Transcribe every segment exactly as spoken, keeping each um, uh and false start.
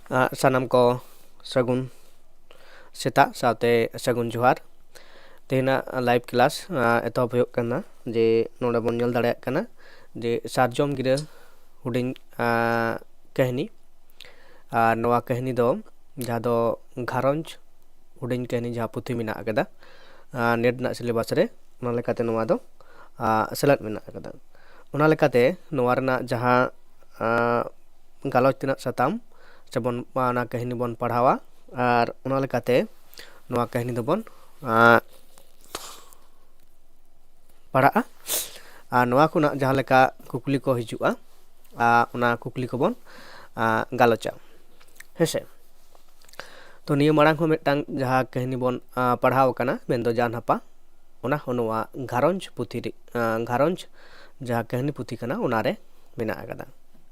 ᱟᱸ, ᱥᱟᱱᱟᱢ ᱠᱚ ᱥᱟᱹᱜᱩᱱ ᱥᱮᱛᱟᱜ ᱥᱟᱶᱛᱮ ᱥᱟᱹᱜᱩᱱ ᱡᱚᱦᱟᱨ᱾ ᱛᱮᱦᱮᱧᱟᱜ live class, ᱟᱸ, ᱮᱛᱚᱦᱚᱵ ᱦᱩᱭᱩᱜ ᱠᱟᱱᱟ᱾ ᱡᱮ ᱱᱚᱰᱮ ᱵᱚᱱ ᱧᱮᱞ ᱫᱟᱲᱮᱭᱟᱜ ᱠᱟᱱᱟ ᱡᱮ ᱥᱟᱨᱡᱚᱢ ᱜᱤᱨᱟᱹ ᱦᱩᱰᱤᱧ, ᱟᱸ, ᱠᱟᱹᱦᱱᱤ᱾ ᱟᱨ ᱱᱚᱣᱟ ᱠᱟᱹᱦᱱᱤ ᱫᱚ, ᱡᱟᱦᱟᱸ ᱫᱚ ᱜᱷᱟᱨᱚᱸᱡᱽ ᱦᱩᱰᱤᱧ ᱠᱟᱹᱦᱱᱤ, ᱡᱟᱦᱟᱸ ᱯᱩᱛᱷᱤ ᱢᱮᱱᱟᱜ ᱟᱠᱟᱫᱟ, ᱟᱸ, NET ᱨᱮᱱᱟᱜ syllabus ᱨᱮ, ᱚᱱᱟ ᱞᱮᱠᱟᱛᱮ ᱱᱚᱣᱟ ᱫᱚ, ᱟᱸ, ᱥᱮᱞᱮᱫ ᱢᱮᱱᱟᱜ ᱟᱠᱟᱫᱟ᱾ ᱚᱱᱟ ᱞᱮᱠᱟᱛᱮ ᱱᱚᱣᱟ ᱨᱮᱱᱟᱜ ᱡᱟᱦᱟᱸ, ᱟᱸ, ᱜᱟᱞᱚᱪ ᱛᱮᱱᱟᱜ ᱥᱟᱛᱟᱢ ᱥᱮᱵᱚᱱ, ᱚᱱᱟ ᱠᱟᱹᱦᱱᱤ ᱵᱚᱱ ᱯᱟᱲᱦᱟᱣᱟ, ᱟᱨ ᱚᱱᱟ ᱞᱮᱠᱟᱛᱮ ᱱᱚᱣᱟ ᱠᱟᱹᱦᱱᱤ ᱫᱚᱵᱚᱱ, ᱟᱸ, ᱯᱟᱲᱦᱟᱜᱼᱟ᱾ ᱟᱨ ᱱᱚᱣᱟ ᱠᱷᱚᱱᱟᱜ ᱡᱟᱦᱟᱸ ᱞᱮᱠᱟ ᱠᱩᱠᱞᱤ ᱠᱚ ᱦᱤᱡᱩᱜᱼᱟ, ᱟᱸ, ᱚᱱᱟ ᱠᱩᱠᱞᱤ ᱠᱚᱵᱚᱱ, ᱟᱸ, ᱜᱟᱞᱚᱪᱟ, ᱦᱮᱸᱥᱮ᱾ ᱛᱚ ᱱᱤᱭᱟᱹ ᱢᱟᱲᱟᱝ ᱦᱚᱸ ᱢᱤᱫᱴᱟᱝ ᱡᱟᱦᱟᱸ ᱠᱟᱹᱦᱱᱤ ᱵᱚᱱ, ᱟᱸ, ᱯᱟᱲᱦᱟᱣ ᱟᱠᱟᱱᱟ, ᱢᱮᱱᱫᱚ ᱡᱟᱱᱦᱟᱯᱟ, ᱚᱱᱟ ᱦᱚᱸ ᱱᱚᱣᱟ ᱜᱷᱟᱨᱚᱸᱡᱽ ᱯᱩᱛᱷᱤ ᱨᱮ, ᱟᱸ, ᱜᱷᱟᱨᱚᱸᱡᱽ ᱡᱟᱦᱟᱸ ᱠᱟᱹᱦᱱᱤ ᱯᱩᱛᱷᱤ ᱠᱟᱱᱟ, ᱚᱱᱟᱨᱮ ᱢᱮᱱᱟᱜ ᱟᱠᱟᱫᱟ,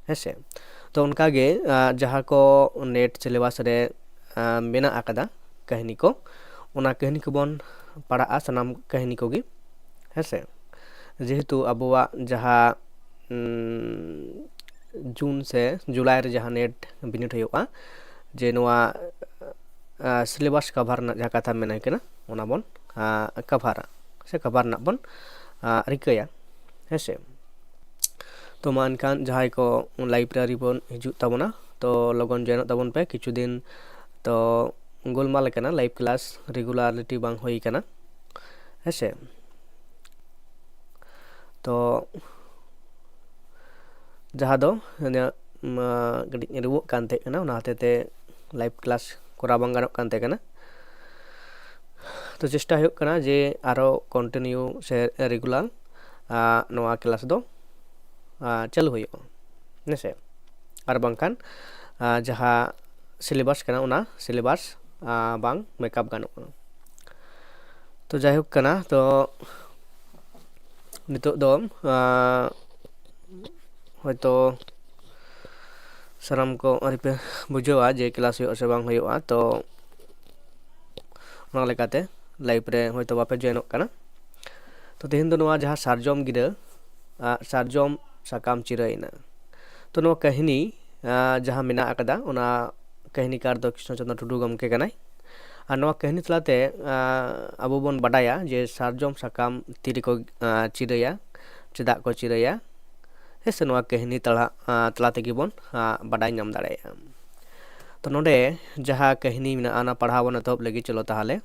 ᱦᱮᱸᱥᱮ᱾ ᱛᱚ ᱚᱱᱠᱟᱜᱮ, ᱟᱸ, ᱡᱟᱦᱟᱸ ᱠᱚ NET syllabus ᱨᱮ, ᱟᱸ, ᱢᱮᱱᱟᱜ ᱟᱠᱟᱫᱟ ᱠᱟᱹᱦᱱᱤ ᱠᱚ, ᱚᱱᱟ ᱠᱟᱹᱦᱱᱤ ᱠᱚᱵᱚᱱ ᱯᱟᱲᱦᱟᱜᱼᱟ, ᱥᱟᱱᱟᱢ ᱠᱟᱹᱦᱱᱤ ᱠᱚᱜᱮ, ᱦᱮᱸᱥᱮ᱾ ᱡᱮᱦᱮᱛᱩ ᱟᱵᱚᱣᱟᱜ ᱡᱟᱦᱟᱸ, ᱩᱸ, ᱡᱩᱱ ᱥᱮ ᱡᱩᱞᱟᱭ ᱨᱮ ᱡᱟᱦᱟᱸ NET ᱵᱤᱱᱤᱰ ᱦᱩᱭᱩᱜᱼᱟ, ᱡᱮ ᱱᱚᱣᱟ, ᱟᱸ, syllabus cover ᱨᱮᱱᱟᱜ ᱡᱟᱦᱟᱸ ᱠᱟᱛᱷᱟ ᱢᱮᱱ ᱦᱩᱭ ᱠᱟᱱᱟ, ᱚᱱᱟ ᱵᱚᱱ, ᱟᱸ, cover ᱟ ᱥᱮ cover ᱨᱮᱱᱟᱜ ᱵᱚᱱ, ᱟᱸ, ᱨᱤᱠᱟᱹᱭᱟ, ᱦᱮᱸᱥᱮ᱾ ᱛᱚ ᱢᱟ ᱮᱱᱠᱷᱟᱱ ᱡᱟᱦᱟᱸᱭ ᱠᱚ live ᱨᱮ ᱟᱹᱣᱨᱤ ᱵᱚᱱ ᱦᱤᱡᱩᱜ ᱛᱟᱵᱚᱱᱟ, ᱛᱚ ᱞᱚᱜᱚᱱ join ᱚᱜ ᱛᱟᱵᱚᱱ ᱯᱮ᱾ ᱠᱤᱪᱷᱩ ᱫᱤᱱ ᱛᱚ ᱜᱳᱞᱢᱟᱞ ᱟᱠᱟᱱᱟ, live class regularity ᱵᱟᱝ ᱦᱩᱭ ᱟᱠᱟᱱᱟ, ᱦᱮᱸᱥᱮ᱾ ᱛᱚ ᱡᱟᱦᱟᱸ ᱫᱚ ᱤᱧᱟᱹᱜ, ᱢᱟ, ᱠᱟᱹᱴᱤᱡ ᱨᱩᱣᱟᱹᱜ ᱠᱟᱱ ᱛᱟᱦᱮᱸ ᱠᱟᱱᱟ, ᱚᱱᱟ ᱦᱚᱛᱮᱡ ᱛᱮ live class ᱠᱚᱨᱟᱣ ᱵᱟᱝ ᱜᱟᱱᱚᱜ ᱠᱟᱱ ᱛᱟᱦᱮᱸ ᱠᱟᱱᱟ᱾ ᱛᱚ ᱪᱮᱥᱴᱟ ᱦᱩᱭᱩᱜ ᱠᱟᱱᱟ ᱡᱮ ᱟᱨᱚ continue ᱥᱮ regular, ᱟᱸ, ᱱᱚᱣᱟ class ᱫᱚ, ᱟᱸ, ᱪᱟᱹᱞᱩ ᱦᱩᱭᱩᱜᱼᱟ, ᱦᱮᱸᱥᱮ᱾ ᱟᱨ ᱵᱟᱝᱠᱷᱟᱱ, ᱟᱸ, ᱡᱟᱦᱟᱸ syllabus ᱠᱟᱱᱟ, ᱚᱱᱟ syllabus, ᱟᱸ, ᱵᱟᱝ make up ᱜᱟᱱᱚᱜᱼᱟ᱾ ᱛᱚ ᱡᱟᱭᱦᱳᱠ ᱠᱟᱱᱟ, ᱛᱚ ᱱᱤᱛᱚᱜ ᱫᱚ, ᱟᱸ, ᱦᱚᱭᱛᱳ ᱥᱟᱱᱟᱢ ᱠᱚ ᱟᱹᱣᱨᱤ ᱯᱮ ᱵᱩᱡᱷᱟᱹᱣᱟ ᱡᱮ class ᱦᱩᱭᱩᱜᱼᱟ ᱥᱮ ᱵᱟᱝ ᱦᱩᱭᱩᱜᱼᱟ, ᱛᱚ ᱚᱱᱟ ᱞᱮᱠᱟᱛᱮ live ᱨᱮ ᱦᱚᱭᱛᱳ ᱵᱟᱯᱮ join ᱚᱜ ᱠᱟᱱᱟ᱾ ᱛᱚ ᱛᱮᱦᱮᱧ ᱫᱚ ᱱᱚᱣᱟ ᱡᱟᱦᱟᱸ ᱥᱟᱨᱡᱚᱢ ᱜᱤᱨᱟᱹ, ᱟᱸ, ᱥᱟᱨᱡᱚᱢ ᱥᱟᱠᱟᱢ ᱪᱤᱨᱟᱹᱭᱮᱱᱟ, ᱛᱚ ᱱᱚᱣᱟ ᱠᱟᱹᱦᱱᱤ, ᱟᱸ, ᱡᱟᱦᱟᱸ ᱢᱮᱱᱟᱜ ᱟᱠᱟᱫᱟ, ᱚᱱᱟ ᱠᱟᱹᱦᱱᱤᱠᱟᱨ ᱫᱚ ᱠᱨᱤᱥᱱᱚ ᱪᱚᱸᱫᱽᱨᱚ ᱴᱩᱰᱩ ᱜᱚᱢᱠᱮ ᱠᱟᱱᱟᱭ᱾ ᱟᱨ ᱱᱚᱣᱟ ᱠᱟᱹᱦᱱᱤ ᱛᱟᱞᱟᱛᱮ ᱟᱵᱚ ᱵᱚᱱ ᱵᱟᱰᱟᱭᱟ ᱡᱮ ᱥᱟᱨᱡᱚᱢ ᱥᱟᱠᱟᱢ ᱛᱤᱨᱮᱠᱚ ᱪᱤᱨᱟᱹᱭᱟ, ᱪᱮᱫᱟᱜ ᱠᱚ ᱪᱤᱨᱟᱹᱭᱟ, ᱦᱮᱸ ᱥᱮ? ᱱᱚᱣᱟ ᱠᱟᱹᱦᱱᱤ ᱛᱟᱞᱟ ᱛᱟᱞᱟ ᱛᱮᱜᱮ ᱵᱚᱱ ᱵᱟᱰᱟᱭ ᱧᱟᱢ ᱫᱟᱲᱮᱭᱟᱜᱼᱟ᱾ ᱛᱚ ᱱᱚᱰᱮ ᱡᱟᱦᱟᱸ ᱠᱟᱹᱦᱱᱤ ᱢᱮᱱᱟᱜᱼᱟ, ᱚᱱᱟ ᱯᱟᱲᱦᱟᱣ ᱵᱚᱱ ᱮᱛᱚᱦᱚᱵ ᱞᱟᱹᱜᱤᱫ᱾ ᱪᱚᱞᱚ ᱛᱟᱦᱚᱞᱮ᱾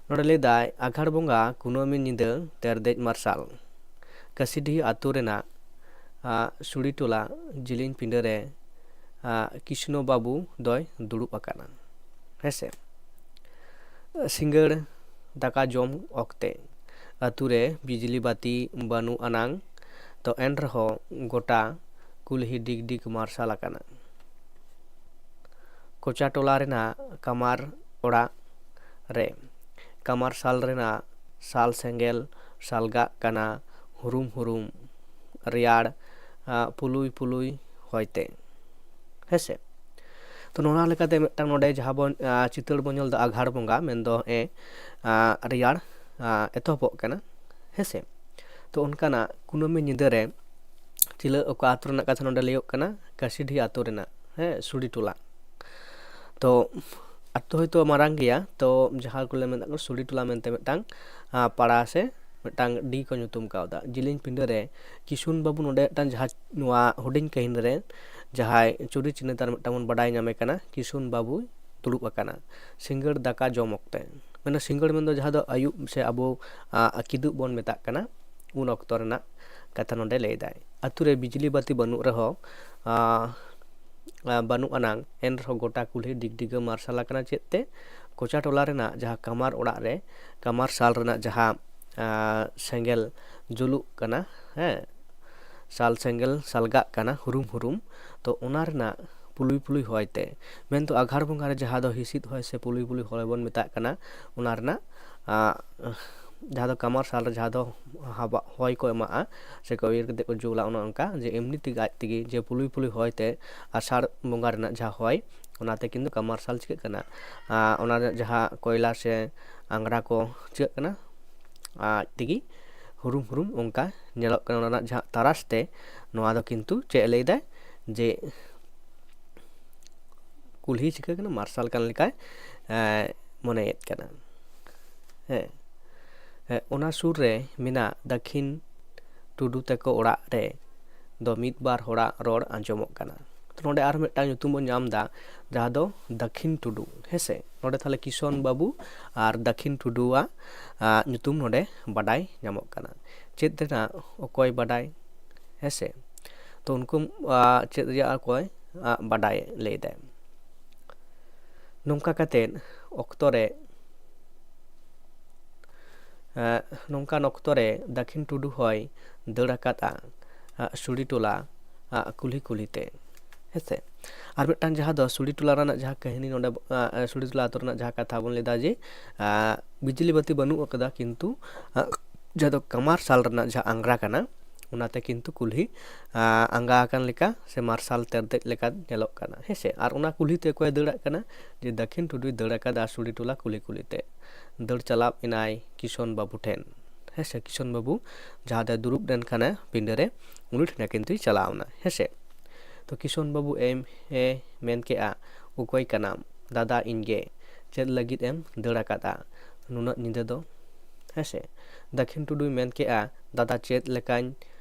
ᱱᱚᱰᱮ ᱞᱟᱹᱭᱫᱟᱭ, ᱟᱜᱷᱟᱲ ᱵᱚᱸᱜᱟ ᱠᱩᱱᱟᱹᱢᱤ ᱧᱤᱫᱟᱹ ᱛᱮᱨᱫᱮᱡ ᱢᱟᱨᱥᱟᱞ, ᱠᱟᱹᱥᱤᱰᱤᱦᱤ ᱟᱛᱳ ᱨᱮᱱᱟᱜ ᱥᱩᱲᱤᱴᱚᱞᱟ ᱡᱤᱞᱤᱧ ᱯᱤᱸᱰᱟᱹ ᱨᱮ ᱠᱨᱤᱥᱱᱚ ᱵᱟᱹᱵᱩ ᱫᱚᱭ ᱫᱩᱲᱩᱵ ᱟᱠᱟᱱᱟ᱾ ᱦᱮᱸᱥᱮ? ᱥᱤᱸᱜᱟᱹᱲ ᱫᱟᱠᱟ ᱡᱚᱢ ᱚᱠᱛᱮ ᱟᱛᱳ ᱨᱮ ᱵᱤᱡᱽᱞᱤ ᱵᱟᱹᱛᱤ ᱵᱟᱹᱱᱩᱜ ᱟᱱᱟᱝ, ᱛᱚ ᱮᱱ ᱨᱮᱦᱚᱸ ᱜᱚᱴᱟ ᱠᱩᱞᱦᱤ ᱰᱤᱜᱽ ᱰᱤᱜᱽ ᱢᱟᱨᱥᱟᱞ ᱟᱠᱟᱱᱟ᱾ ᱠᱚᱪᱟ ᱴᱚᱞᱟ ᱨᱮᱱᱟᱜ ᱠᱟᱢᱟᱨ ᱚᱲᱟᱜ ᱨᱮ ᱠᱟᱢᱟᱨ ᱥᱟᱞ ᱨᱮᱱᱟᱜ ᱥᱟᱞ ᱥᱮᱸᱜᱮᱞ ᱥᱟᱞᱜᱟᱜ ᱠᱟᱱᱟ ᱦᱩᱨᱩᱢ ᱦᱩᱨᱩᱢ ᱨᱮᱭᱟᱲ ᱯᱩᱞᱩᱭ ᱯᱩᱞᱩᱭ ᱦᱚᱭᱛᱮ᱾ ᱦᱮᱸᱥᱮ? ᱛᱚ ᱱᱚᱣᱟ ᱞᱮᱠᱟᱛᱮ ᱢᱤᱫᱴᱟᱝ ᱱᱚᱰᱮ ᱡᱟᱦᱟᱸ ᱵᱚᱱ ᱪᱤᱛᱟᱹᱨ ᱵᱚᱱ ᱧᱮᱞ ᱮᱫᱟ, ᱟᱜᱷᱟᱲ ᱵᱚᱸᱜᱟ ᱢᱮᱱᱫᱚ ᱮ ᱨᱮᱭᱟᱲ ᱮᱛᱚᱦᱚᱵᱚᱜ ᱠᱟᱱᱟ᱾ ᱦᱮᱸᱥᱮ? ᱛᱚ ᱚᱱᱠᱟᱱᱟᱜ ᱠᱩᱱᱟᱹᱢᱤ ᱧᱤᱫᱟᱹ ᱨᱮ ᱪᱤᱞᱟᱹ ᱚᱠᱟ ᱟᱹᱛᱩ ᱨᱮᱱᱟᱜ ᱠᱟᱛᱷᱟ ᱱᱚᱰᱮ ᱞᱟᱹᱭᱚᱜ ᱠᱟᱱᱟ? ᱠᱟᱹᱥᱤᱰᱤᱦᱤ ᱟᱹᱛᱩ ᱨᱮᱱᱟᱜ, ᱦᱮᱸ, ᱥᱩᱲᱤ ᱴᱚᱞᱟ᱾ ᱛᱚ ᱟᱹᱛᱩ ᱦᱚᱭᱛᱳ ᱢᱟᱨᱟᱝ ᱜᱮᱭᱟ, ᱛᱚ ᱡᱟᱦᱟᱸ ᱠᱚ ᱞᱟᱹᱭ ᱢᱮᱛᱟᱜ ᱠᱟᱱᱟ ᱥᱩᱲᱤ ᱴᱚᱞᱟ ᱢᱮᱱᱛᱮ ᱢᱤᱫᱴᱟᱝ ᱯᱟᱲᱟ ᱥᱮ ᱢᱤᱫᱴᱟᱝ ᱰᱤ ᱠᱚ ᱧᱩᱛᱩᱢ ᱠᱟᱣᱫᱟ᱾ ᱡᱤᱞᱤᱧ ᱯᱤᱸᱰᱟᱹ ᱨᱮ ᱠᱤᱥᱩᱱ ᱵᱟᱹᱵᱩ ᱱᱚᱰᱮ ᱢᱤᱫᱴᱟᱝ ᱡᱟᱦᱟᱸ ᱱᱚᱣᱟ ᱦᱩᱰᱤᱧ ᱠᱟᱹᱦᱱᱤ ᱨᱮ ᱡᱟᱦᱟᱸᱭ ᱪᱩᱨᱤᱛ ᱪᱤᱱᱦᱟᱹ ᱛᱟᱨ ᱢᱤᱫᱴᱟᱝ ᱵᱚᱱ ᱵᱟᱰᱟᱭ ᱧᱟᱢᱮ ᱠᱟᱱᱟ, ᱠᱤᱥᱩᱱ ᱵᱟᱹᱵᱩᱭ ᱫᱩᱲᱩᱵ ᱟᱠᱟᱱᱟ ᱥᱤᱸᱜᱟᱹᱲ ᱫᱟᱠᱟ ᱡᱚᱢ ᱚᱠᱛᱮ᱾ ᱢᱟᱱᱮ ᱥᱤᱸᱜᱟᱹᱲ ᱢᱮᱱᱫᱚ ᱡᱟᱦᱟᱸ ᱫᱚ ᱟᱹᱭᱩᱵ ᱥᱮ ᱟᱵᱚ ᱠᱤᱫᱩᱵ ᱵᱚᱱ ᱢᱮᱛᱟᱜ ᱠᱟᱱᱟ, ᱩᱱ ᱚᱠᱛᱚ ᱨᱮᱱᱟᱜ ᱠᱟᱛᱷᱟ ᱱᱚᱰᱮ ᱞᱟᱹᱭᱫᱟᱭ᱾ ᱟᱹᱛᱩ ᱨᱮ ᱵᱤᱡᱽᱞᱤ ᱵᱟᱹᱛᱤ ᱵᱟᱹᱱᱩᱜ ᱨᱮᱦᱚᱸ, ᱵᱟᱹᱱᱩᱜ ᱟᱱᱟᱝ, ᱮᱱ ᱨᱮᱦᱚᱸ ᱜᱚᱴᱟ ᱠᱩᱞᱦᱤ ᱰᱤᱜᱽᱰᱤᱜᱟᱹ ᱢᱟᱨᱥᱟᱞ ᱟᱠᱟᱱᱟ᱾ ᱪᱮᱫ ᱛᱮ? ᱠᱚᱪᱟ ᱴᱚᱞᱟ ᱨᱮᱱᱟᱜ ᱡᱟᱦᱟᱸ ᱠᱟᱢᱟᱨ ᱚᱲᱟᱜ ᱨᱮ ᱠᱟᱢᱟᱨ ᱥᱟᱞ ᱨᱮᱱᱟᱜ ᱡᱟᱦᱟᱸ ᱥᱮᱸᱜᱮᱞ ᱡᱩᱞᱩᱜ ᱠᱟᱱᱟ, ᱦᱮᱸ, ᱥᱟᱞ ᱥᱮᱸᱜᱮᱞ ᱥᱟᱞᱜᱟᱜ ᱠᱟᱱᱟ ᱦᱩᱨᱩᱢ ᱦᱩᱨᱩᱢ, ᱛᱚ ᱚᱱᱟ ᱨᱮᱱᱟᱜ ᱯᱩᱞᱩᱭ ᱯᱩᱞᱩᱭ ᱦᱚᱭ ᱛᱮ, ᱢᱮᱱᱫᱚ ᱟᱜᱷᱟᱲ ᱵᱚᱸᱜᱟ ᱨᱮ ᱡᱟᱦᱟᱸ ᱫᱚ ᱦᱤᱸᱥᱤᱫ ᱦᱚᱭ ᱥᱮ ᱯᱩᱞᱩᱭ ᱯᱩᱞᱩᱭ ᱦᱚᱭ ᱵᱚᱱ ᱢᱮᱛᱟᱜ ᱠᱟᱱᱟ, ᱚᱱᱟ ᱨᱮᱱᱟᱜ ᱡᱟᱦᱟᱸ ᱫᱚ ᱠᱟᱢᱟᱨ ᱥᱟᱞ ᱨᱮ ᱡᱟᱦᱟᱸ ᱫᱚ ᱦᱟᱣᱟ ᱦᱚᱭ ᱠᱚ ᱮᱢᱟᱜᱼᱟ ᱥᱮ ᱠᱚ ᱤᱭᱟᱹ ᱠᱟᱛᱮ ᱠᱚ ᱡᱩᱞᱟ, ᱚᱱᱮ ᱚᱱᱠᱟ ᱡᱮ ᱮᱢᱱᱤ ᱛᱮᱜᱮ ᱟᱡ ᱛᱮᱜᱮ ᱡᱮ ᱯᱩᱞᱩᱭ ᱯᱩᱞᱩᱭ ᱦᱚᱭ ᱛᱮ ᱟᱥᱟᱲ ᱵᱚᱸᱜᱟ ᱨᱮᱱᱟᱜ ᱡᱟᱦᱟᱸ ᱦᱚᱭ, ᱚᱱᱟᱛᱮ ᱠᱤᱱᱛᱩ ᱠᱟᱢᱟᱨ ᱥᱟᱞ ᱪᱤᱠᱟᱹᱜ ᱠᱟᱱᱟ, ᱚᱱᱟ ᱨᱮᱱᱟᱜ ᱡᱟᱦᱟᱸ ᱠᱚᱭᱞᱟ ᱥᱮ ᱟᱝᱜᱽᱨᱟ ᱠᱚ ᱪᱤᱠᱟᱹᱜ ᱠᱟᱱᱟ, ᱟᱡ ᱛᱮᱜᱮ ᱦᱩᱨᱩᱢ ᱦᱩᱨᱩᱢ ᱚᱱᱠᱟ ᱧᱮᱞᱚᱜ ᱠᱟᱱᱟ᱾ ᱚᱱᱟ ᱨᱮᱱᱟᱜ ᱡᱟᱦᱟᱸ ᱛᱟᱨᱟᱥ ᱛᱮ ᱱᱚᱣᱟ ᱫᱚ ᱠᱤᱱᱛᱩ ᱪᱮᱫ ᱮ ᱞᱟᱹᱭᱫᱟᱭ ᱡᱮ ᱠᱩᱞᱦᱤ ᱪᱤᱠᱟᱹ ᱠᱟᱱᱟ, ᱢᱟᱨᱥᱟᱞ ᱠᱟᱱ ᱞᱮᱠᱟᱭ ᱮᱸ, ᱢᱚᱱᱮᱭᱮᱫ ᱠᱟᱱᱟ᱾ ᱦᱮᱸ, ᱦᱮᱸ, ᱚᱱᱟ ᱥᱩᱨ ᱨᱮ ᱢᱮᱱᱟᱜ ᱫᱟᱹᱠᱷᱤᱱ ᱴᱩᱰᱩ ᱛᱟᱠᱚ ᱚᱲᱟᱜ ᱨᱮ ᱫᱚ ᱢᱤᱫ ᱵᱟᱨ ᱦᱚᱲᱟᱜ ᱨᱚᱲ ᱟᱸᱡᱚᱢᱚᱜ ᱠᱟᱱᱟ᱾ ᱛᱚ, ᱱᱚᱰᱮ ᱟᱨ ᱢᱤᱫᱴᱟᱝ ᱧᱩᱛᱩᱢ ᱵᱚᱱ ᱧᱟᱢ ᱮᱫᱟ, ᱡᱟᱦᱟᱸ ᱫᱚ ᱫᱟᱹᱠᱷᱤᱱ ᱴᱩᱰᱩ᱾ ᱦᱮᱸᱥᱮ, ᱱᱚᱰᱮ ᱛᱟᱦᱞᱮ ᱠᱤᱥᱚᱱ ᱵᱟᱹᱵᱩ ᱟᱨ ᱫᱟᱹᱠᱷᱤᱱ ᱴᱩᱰᱩᱣᱟᱜ ᱟᱜ ᱧᱩᱛᱩᱢ ᱱᱚᱰᱮ ᱵᱟᱰᱟᱭ ᱧᱟᱢᱚᱜ ᱠᱟᱱᱟ᱾ ᱪᱮᱫ ᱨᱮᱱᱟᱜ ᱚᱠᱚᱭ ᱵᱟᱰᱟᱭ? ᱦᱮᱸᱥᱮ, ᱛᱚ ᱩᱱᱠᱩ ᱟᱜ ᱪᱮᱫ ᱨᱮᱭᱟᱜ ᱚᱠᱚᱭ ᱟᱜ ᱵᱟᱰᱟᱭ ᱞᱟᱹᱭ ᱫᱟᱭ᱾ ᱱᱚᱝᱠᱟ ᱠᱟᱛᱮᱫ ᱚᱠᱛᱚ ᱨᱮ ᱮᱸ, ᱱᱚᱝᱠᱟᱱ ᱚᱠᱛᱚ ᱨᱮ ᱫᱟᱹᱠᱷᱤᱱ ᱴᱩᱰᱩ ᱦᱚᱸᱭ ᱫᱟᱹᱲ ᱟᱠᱟᱫᱼᱟ, ᱟᱸ, ᱥᱩᱲᱤ ᱴᱚᱞᱟ, ᱟᱸ, ᱠᱩᱞᱦᱤ ᱠᱩᱞᱦᱤ ᱛᱮ᱾ ᱦᱮᱸᱥᱮ? ᱟᱨ ᱢᱤᱫᱴᱟᱝ ᱡᱟᱦᱟᱸ ᱫᱚ ᱥᱩᱲᱤ ᱴᱚᱞᱟ ᱨᱮᱱᱟᱜ ᱡᱟᱦᱟᱸ ᱠᱟᱹᱦᱱᱤ ᱱᱚᱰᱮ, ᱟᱸ, ᱥᱩᱲᱤ ᱴᱚᱞᱟ ᱟᱛᱳ ᱨᱮᱱᱟᱜ ᱡᱟᱦᱟᱸ ᱠᱟᱛᱷᱟ ᱵᱚᱱ ᱞᱟᱹᱭᱫᱟ ᱡᱮ, ᱟᱸ, ᱵᱤᱡᱽᱞᱤ ᱵᱟᱹᱛᱤ ᱵᱟᱹᱱᱩᱜ ᱟᱠᱟᱫᱟ, ᱠᱤᱱᱛᱩ, ᱟᱸ, ᱡᱟᱦᱟᱸ ᱫᱚ ᱠᱟᱢᱟᱨ ᱥᱟᱞ ᱨᱮᱱᱟᱜ ᱡᱟᱦᱟᱸ ᱟᱝᱜᱽᱨᱟ ᱠᱟᱱᱟ, ᱚᱱᱟᱛᱮ ᱠᱤᱱᱛᱩ ᱠᱩᱞᱦᱤ, ᱟᱸ, ᱟᱸᱜᱟ ᱟᱠᱟᱱ ᱞᱮᱠᱟ ᱥᱮ ᱢᱟᱨᱥᱟᱞ ᱛᱮᱨᱫᱮᱡ ᱞᱮᱠᱟ ᱧᱮᱞᱚᱜ ᱠᱟᱱᱟ᱾ ᱦᱮᱸᱥᱮ? ᱟᱨ ᱚᱱᱟ ᱠᱩᱞᱦᱤ ᱛᱮ ᱚᱠᱚᱭᱮ ᱫᱟᱹᱲᱟᱜ ᱠᱟᱱᱟ? ᱡᱮ ᱫᱟᱹᱠᱷᱤᱱ ᱴᱩᱰᱩᱭ ᱫᱟᱹᱲ ᱟᱠᱟᱫᱟ ᱥᱩᱲᱤ ᱴᱚᱞᱟ ᱠᱩᱞᱦᱤ ᱠᱩᱞᱦᱤ ᱛᱮ᱾ ᱫᱟᱹᱲ ᱪᱟᱞᱟᱣ ᱮᱱᱟᱭ ᱠᱤᱥᱚᱱ ᱵᱟᱹᱵᱩ ᱴᱷᱮᱱ᱾ ᱦᱮᱸ ᱥᱮ, ᱠᱤᱥᱚᱱ ᱵᱟᱹᱵᱩ ᱡᱟᱦᱟᱸ ᱫᱚᱭ ᱫᱩᱲᱩᱵ ᱞᱮᱱ ᱠᱷᱟᱱᱮ ᱯᱤᱸᱰᱟᱹ ᱨᱮ, ᱩᱱᱤ ᱴᱷᱮᱱᱮ ᱠᱤᱱᱛᱩᱭ ᱪᱟᱞᱟᱣ ᱮᱱᱟ᱾ ᱦᱮᱸ ᱥᱮ, ᱛᱚ ᱠᱤᱥᱚᱱ ᱵᱟᱹᱵᱩ ᱮᱢ ᱮ ᱢᱮᱱ ᱠᱮᱜᱼᱟ, "ᱚᱠᱚᱭ ᱠᱟᱱᱟᱢ? ᱫᱟᱫᱟ ᱤᱧ ᱜᱮ᱾ ᱪᱮᱫ ᱞᱟᱹᱜᱤᱫ ᱮᱢ ᱫᱟᱹᱲ ᱟᱠᱟᱫᱼᱟ ᱱᱩᱱᱟᱹᱜ ᱧᱤᱫᱟᱹ ᱫᱚ?" ᱦᱮᱸ ᱥᱮ, ᱫᱟᱹᱠᱷᱤᱱ ᱴᱩᱰᱩᱭ ᱢᱮᱱ ᱠᱮᱜᱼᱟ, "ᱫᱟᱫᱟ, ᱪᱮᱫ ᱞᱮᱠᱟᱧ,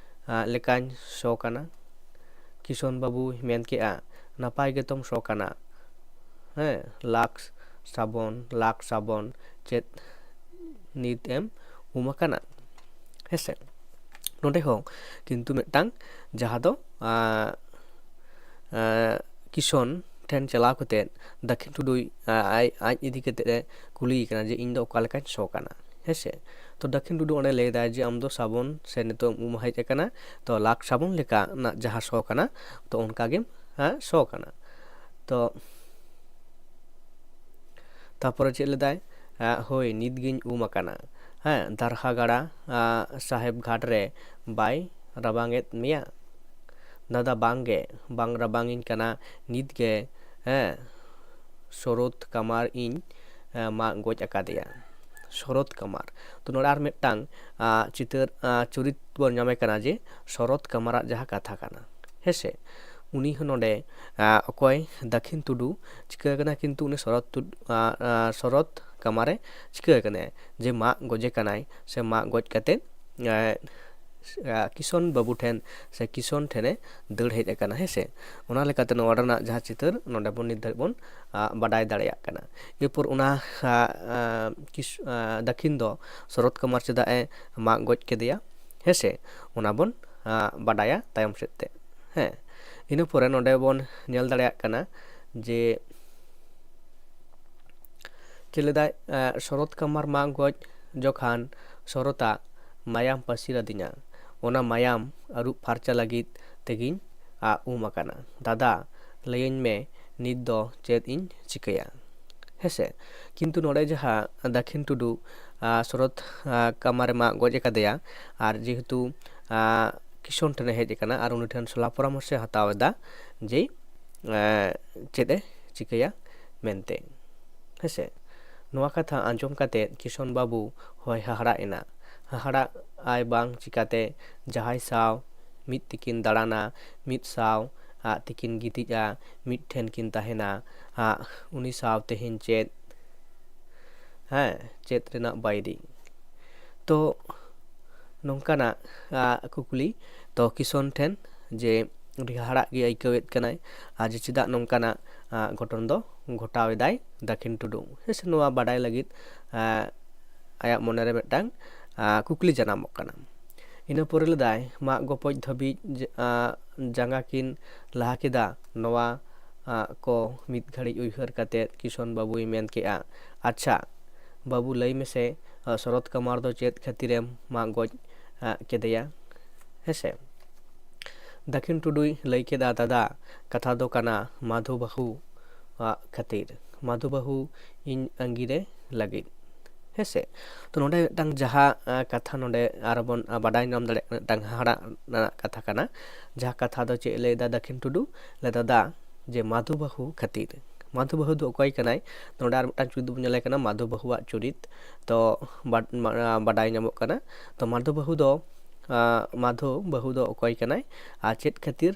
ᱟᱸ, ᱞᱮᱠᱟᱧ ᱥᱚ ᱠᱟᱱᱟ?" ᱠᱤᱥᱚᱱ ᱵᱟᱹᱵᱩᱭ ᱢᱮᱱ ᱠᱮᱜᱼᱟ, "ᱱᱟᱯᱟᱭ ᱜᱮᱛᱚᱢ ᱥᱚ ᱠᱟᱱᱟ᱾ ᱦᱮᱸ, ᱞᱟᱠᱥ ᱥᱟᱵᱚᱱ, ᱞᱟᱠᱥ ᱥᱟᱵᱚᱱ, ᱪᱮᱫ ᱱᱤᱛ ᱮᱢ ᱩᱢ ᱟᱠᱟᱱᱟ?" ᱦᱮᱸ ᱥᱮ, ᱱᱚᱰᱮ ᱦᱚᱸ ᱠᱤᱱᱛᱩ ᱢᱤᱫᱴᱟᱝ ᱡᱟᱦᱟᱸ ᱫᱚ, ᱟᱸ, ᱟᱸ, ᱠᱤᱥᱚᱱ ᱴᱷᱮᱱ ᱪᱟᱞᱟᱣ ᱠᱟᱛᱮᱫ ᱫᱟᱹᱠᱷᱤᱱ ᱴᱩᱰᱩᱭ, ᱟᱸ, ᱟᱡ, ᱟᱡ ᱤᱫᱤ ᱠᱟᱛᱮᱫ ᱮ ᱠᱩᱞᱤᱭᱮ ᱠᱟᱱᱟ ᱡᱮ, "ᱤᱧ ᱫᱚ ᱚᱠᱟ ᱞᱮᱠᱟᱧ ᱥᱚ ᱠᱟᱱᱟ?" ᱦᱮᱸ ᱥᱮ, ᱛᱚ ᱫᱟᱹᱠᱷᱤᱱ ᱴᱩᱰᱩ ᱚᱸᱰᱮ ᱞᱟᱹᱭ ᱫᱟᱭ ᱡᱮ, "ᱟᱢ ᱫᱚ ᱥᱟᱵᱚᱱ ᱥᱮ ᱱᱤᱛᱚᱜ ᱮᱢ ᱩᱢ ᱦᱮᱡ ᱟᱠᱟᱱᱟ, ᱛᱚ ᱞᱟᱠᱥ ᱥᱟᱵᱚᱱ ᱞᱮᱠᱟᱱᱟᱜ ᱡᱟᱦᱟᱸ ᱥᱚ ᱠᱟᱱᱟ, ᱛᱚ ᱚᱱᱠᱟ ᱜᱮᱢ, ᱦᱮᱸ, ᱥᱚ ᱠᱟᱱᱟ᱾" ᱛᱚ ᱛᱟᱯᱚᱨᱮ ᱪᱮᱫ ᱞᱮᱫᱟᱭ? ᱟᱸ, "ᱦᱳᱭ, ᱱᱤᱛ ᱜᱤᱧ ᱩᱢ ᱟᱠᱟᱱᱟ᱾ ᱦᱮᱸ, ᱫᱟᱨᱦᱟ ᱜᱟᱲᱟ, ᱟᱸ, ᱥᱟᱦᱮᱵ ᱜᱷᱟᱴ ᱨᱮ ᱵᱟᱭ ᱨᱟᱵᱟᱝ ᱮᱫ ᱢᱮᱭᱟ?" "ᱫᱟᱫᱟ, ᱵᱟᱝ ᱜᱮ, ᱵᱟᱝ ᱨᱟᱵᱟᱝ ᱤᱧ ᱠᱟᱱᱟ ᱱᱤᱛ ᱜᱮ, ᱦᱮᱸ, ᱥᱚᱨᱚᱛ ᱠᱟᱢᱟᱨ ᱤᱧ, ᱦᱮᱸ, ᱢᱟᱜ ᱜᱚᱡ ᱟᱠᱟᱫᱮᱭᱟ᱾" ᱥᱚᱨᱚᱛ ᱠᱟᱢᱟᱨ᱾ ᱛᱚ, ᱱᱚᱰᱮ ᱟᱨ ᱢᱤᱫᱴᱟᱝ, ᱟᱸ, ᱪᱤᱛᱟᱹᱨ, ᱟᱸ, ᱪᱚᱨᱤᱛ ᱵᱚᱱ ᱧᱟᱢᱮ ᱠᱟᱱᱟ ᱡᱮ ᱥᱚᱨᱚᱛ ᱠᱟᱢᱟᱨᱟᱜ ᱡᱟᱦᱟᱸ ᱠᱟᱛᱷᱟ ᱠᱟᱱᱟ, ᱦᱮᱸ ᱥᱮ? ᱩᱱᱤ ᱦᱚᱸ ᱱᱚᱰᱮ ᱟᱸ, ᱚᱠᱚᱭ ᱫᱟᱹᱠᱷᱤᱱ ᱴᱩᱰᱩ ᱪᱤᱠᱟᱹ ᱟᱠᱟᱱᱟ, ᱠᱤᱱᱛᱩ ᱩᱱᱤ ᱥᱚᱨᱚᱛ ᱴᱩᱰ-, ᱟᱸ, ᱟᱸ, ᱥᱚᱨᱚᱛ ᱠᱟᱢᱟᱨᱮ ᱪᱤᱠᱟᱹ ᱟᱠᱟᱱᱟᱭ ᱡᱮ ᱢᱟᱜ ᱜᱚᱡᱮ ᱠᱟᱱᱟᱭ, ᱥᱮ ᱢᱟᱜ ᱜᱚᱡ ᱠᱟᱛᱮ ᱟᱸ, ᱟᱸ, ᱠᱤᱥᱚᱱ ᱵᱟᱹᱵᱩ ᱴᱷᱮᱱ ᱥᱮ ᱠᱤᱥᱚᱱ ᱴᱷᱮᱱᱮ ᱫᱟᱹᱲ ᱦᱮᱡ ᱟᱠᱟᱱᱟ, ᱦᱮᱸ ᱥᱮ᱾ ᱚᱱᱟ ᱞᱮᱠᱟᱛᱮ ᱱᱚᱣᱟ ᱨᱮᱱᱟᱜ ᱡᱟᱦᱟᱸ ᱪᱤᱛᱟᱹᱨ ᱱᱚᱰᱮ ᱵᱚᱱ ᱱᱤᱛ ᱫᱷᱟᱹᱵᱤᱡ ᱵᱚᱱ ᱟᱸ, ᱵᱟᱰᱟᱭ ᱫᱟᱲᱮᱭᱟᱜ ᱠᱟᱱᱟ᱾ ᱮᱨᱯᱚᱨ ᱚᱱᱟ ᱟᱸ, ᱟᱸ, ᱠᱤᱥ-, ᱟᱸ, ᱫᱟᱹᱠᱷᱤᱱ ᱫᱚ ᱥᱚᱨᱚᱛ ᱠᱟᱢᱟᱨ ᱪᱮᱫᱟᱜ ᱮ ᱢᱟᱜ ᱜᱚᱡ ᱠᱮᱫᱮᱭᱟ, ᱦᱮᱸ ᱥᱮ, ᱚᱱᱟ ᱵᱚᱱ ᱟᱸ, ᱵᱟᱰᱟᱭᱟ ᱛᱟᱭᱚᱢ ᱥᱮᱫ ᱛᱮ᱾ ᱦᱮᱸ, ᱤᱱᱟᱹ ᱯᱚᱨᱮ ᱱᱚᱰᱮ ᱵᱚᱱ ᱧᱮᱞ ᱫᱟᱲᱮᱭᱟᱜ ᱠᱟᱱᱟ ᱡᱮ ᱪᱮᱫ ᱞᱮᱫᱟᱭ, ᱟᱸ, ᱥᱚᱨᱚᱛ ᱠᱟᱢᱟᱨ ᱢᱟᱜ ᱜᱚᱡ ᱡᱚᱠᱷᱟᱱ ᱥᱚᱨᱚᱛᱟᱜ ᱢᱟᱭᱟᱢ ᱯᱟᱹᱥᱤᱨ ᱟᱹᱫᱤᱧᱟ, ᱚᱱᱟ ᱢᱟᱭᱟᱢ ᱟᱹᱨᱩᱵ ᱯᱷᱟᱨᱪᱟ ᱞᱟᱹᱜᱤᱫ ᱛᱮᱜᱤᱧ ᱟᱜ ᱩᱢ ᱟᱠᱟᱱᱟ᱾ ᱫᱟᱫᱟ, ᱞᱟᱹᱭᱟᱹᱧ ᱢᱮ, ᱱᱤᱛ ᱫᱚ ᱪᱮᱫ ᱤᱧ ᱪᱤᱠᱟᱹᱭᱟ? ᱦᱮᱸᱥᱮ, ᱠᱤᱱᱛᱩ ᱱᱚᱰᱮ ᱡᱟᱦᱟᱸ ᱫᱟᱹᱠᱷᱤᱱ ᱴᱩᱰᱩ, ᱟᱸ, ᱥᱚᱨᱚᱛ, ᱟᱸ, ᱠᱟᱢᱟᱨᱮ ᱢᱟᱜ ᱜᱚᱡ ᱟᱠᱟᱫᱮᱭᱟ, ᱟᱨ ᱡᱮᱦᱮᱛᱩ, ᱟᱸ, ᱠᱤᱥᱚᱱ ᱴᱷᱮᱱᱮ ᱦᱮᱡ ᱟᱠᱟᱱᱟ ᱟᱨ ᱩᱱᱤ ᱴᱷᱮᱱ ᱥᱚᱞᱟ ᱯᱚᱨᱟᱢᱚᱨᱥᱚᱭ ᱦᱟᱛᱟᱣ ᱮᱫᱟ ᱡᱮ, ᱟᱸ, ᱪᱮᱫ ᱮ ᱪᱤᱠᱟᱹᱭᱟ ᱢᱮᱱᱛᱮ᱾ ᱦᱮᱸᱥᱮ, ᱱᱚᱣᱟ ᱠᱟᱛᱷᱟ ᱟᱸᱡᱚᱢ ᱠᱟᱛᱮ ᱠᱤᱥᱚᱱ ᱵᱟᱹᱵᱩ ᱦᱚᱸᱭ ᱦᱟᱦᱟᱲᱟᱜ ᱮᱱᱟ᱾ ᱦᱟᱦᱟᱲᱟᱜ ᱟᱭ ᱵᱟᱝ ᱪᱤᱠᱟᱹᱛᱮ ᱡᱟᱦᱟᱸᱭ ᱥᱟᱶ ᱢᱤᱫ ᱛᱮᱠᱤᱱ ᱫᱟᱬᱟᱱᱟ, ᱢᱤᱫ ᱥᱟᱶ ᱟᱜ ᱛᱮᱠᱤᱱ ᱜᱤᱛᱤᱡᱼᱟ, ᱢᱤᱫ ᱴᱷᱮᱱ ᱠᱤᱱ ᱛᱟᱦᱮᱱᱟ, ᱟᱜ ᱩᱱᱤ ᱥᱟᱶ ᱛᱮᱦᱮᱧ ᱪᱮᱫ, ᱦᱮᱸ, ᱪᱮᱫ ᱨᱮᱱᱟᱜ ᱵᱟᱭᱨᱤ? ᱛᱚ ᱱᱚᱝᱠᱟᱱᱟᱜ ᱟᱜ ᱠᱩᱠᱞᱤ ᱛᱚ ᱠᱤᱥᱚᱱ ᱴᱷᱮᱱ ᱡᱮ ᱟᱹᱰᱤ ᱦᱟᱦᱟᱲᱟᱜ ᱜᱮ ᱟᱹᱭᱠᱟᱹᱣᱮᱫ ᱠᱟᱱᱟᱭ, ᱟᱨ ᱡᱮ ᱪᱮᱫᱟᱜ ᱱᱚᱝᱠᱟᱱᱟᱜ ᱟᱜ ᱜᱷᱚᱴᱚᱱ ᱫᱚ ᱜᱷᱚᱴᱟᱣ ᱮᱫᱟᱭ ᱫᱟᱹᱠᱷᱤᱱ ᱴᱩᱰᱩ, ᱦᱮᱸ ᱥᱮ, ᱱᱚᱣᱟ ᱵᱟᱰᱟᱭ ᱞᱟᱹᱜᱤᱫ ᱟᱜ ᱟᱭᱟᱜ ᱢᱚᱱᱮᱨᱮ ᱢᱤᱫᱴᱟᱝ ᱟᱜ ᱠᱩᱠᱞᱤ ᱡᱟᱱᱟᱢᱚᱜ ᱠᱟᱱᱟ᱾ ᱤᱱᱟᱹ ᱯᱚᱨᱮ ᱞᱮᱫᱟᱭ, ᱢᱟᱜ ᱜᱚᱯᱚᱡ ᱫᱷᱟᱹᱵᱤᱡ ᱡ-, ᱟᱜ ᱡᱟᱸᱜᱟ ᱠᱤᱱ ᱞᱟᱦᱟ ᱠᱮᱫᱟ᱾ ᱱᱚᱣᱟ ᱟᱜ ᱠᱚ ᱢᱤᱫ ᱜᱷᱟᱹᱲᱤᱡ ᱩᱭᱦᱟᱹᱨ ᱠᱟᱛᱮ ᱠᱤᱥᱚᱱ ᱵᱟᱹᱵᱩᱭ ᱢᱮᱱ ᱠᱮᱜᱼᱟ, ᱟᱪᱪᱷᱟ ᱵᱟᱹᱵᱩ, ᱞᱟᱹᱭ ᱢᱮᱥᱮ, ᱟᱜ ᱥᱚᱨᱚᱛ ᱠᱟᱢᱟᱨ ᱫᱚ ᱪᱮᱫ ᱠᱷᱟᱹᱛᱤᱨᱮᱢ ᱢᱟᱜ ᱜᱚᱡ ᱟᱜ ᱠᱮᱫᱮᱭᱟ? ᱦᱮᱸ ᱥᱮ, ᱫᱟᱹᱠᱷᱤᱱ ᱴᱩᱰᱩᱭ ᱞᱟᱹᱭ ᱠᱮᱫᱟ, ᱫᱟᱫᱟ, ᱠᱟᱛᱷᱟ ᱫᱚ ᱠᱟᱱᱟ ᱢᱟᱫᱷᱩ ᱵᱟᱹᱦᱩ ᱟᱜ ᱠᱷᱟᱹᱛᱤᱨ, ᱢᱟᱫᱷᱩ ᱵᱟᱹᱦᱩ ᱤᱧ ᱟᱺᱜᱤᱨᱮ ᱞᱟᱹᱜᱤᱫ᱾ ᱦᱮᱸ ᱥᱮ, ᱛᱚ ᱱᱚᱰᱮ ᱢᱤᱫᱴᱟᱝ ᱡᱟᱦᱟᱸ ᱟᱜ ᱠᱟᱛᱷᱟ ᱱᱚᱰᱮ ᱟᱨᱵᱚᱱ ᱟᱜ ᱵᱟᱰᱟᱭ ᱧᱟᱢ ᱫᱟᱲᱮᱭᱟᱜ ᱠᱟᱱᱟ, ᱢᱤᱫᱴᱟᱝ ᱦᱟᱦᱟᱲᱟᱜ ᱨᱮᱱᱟᱜ ᱠᱟᱛᱷᱟ ᱠᱟᱱᱟ᱾ ᱡᱟᱦᱟᱸ ᱠᱟᱛᱷᱟ ᱫᱚ ᱪᱮᱫ ᱞᱟᱹᱭ ᱫᱟ ᱫᱟᱹᱠᱷᱤᱱ ᱴᱩᱰᱩ? ᱞᱟᱹᱭ ᱫᱟ, ᱫᱟ, ᱡᱮ ᱢᱟᱫᱷᱩ ᱵᱟᱹᱦᱩ ᱠᱷᱟᱹᱛᱤᱨ᱾ ᱢᱟᱫᱷᱩ ᱵᱟᱹᱦᱩ ᱫᱚ ᱚᱠᱚᱭ ᱠᱟᱱᱟᱭ? ᱱᱚᱰᱮ ᱟᱨ ᱢᱤᱫᱴᱟᱝ ᱪᱩᱨᱤᱛ ᱵᱚᱱ ᱧᱮᱞᱮ ᱠᱟᱱᱟ, ᱢᱟᱫᱷᱩ ᱵᱟᱹᱦᱩᱣᱟᱜ ᱪᱩᱨᱤᱛ᱾ ᱛᱚ ᱵᱟᱰ-, ᱢᱟ-, ᱵᱟᱰᱟᱭ ᱧᱟᱢᱚᱜ ᱠᱟᱱᱟ᱾ ᱛᱚ ᱢᱟᱫᱷᱩ ᱵᱟᱹᱦᱩ ᱫᱚ, ᱟᱜ ᱢᱟᱫᱷᱩ ᱵᱟᱹᱦᱩ ᱫᱚ ᱚᱠᱚᱭ ᱠᱟᱱᱟᱭ ᱟᱨ ᱪᱮᱫ ᱠᱷᱟᱹᱛᱤᱨ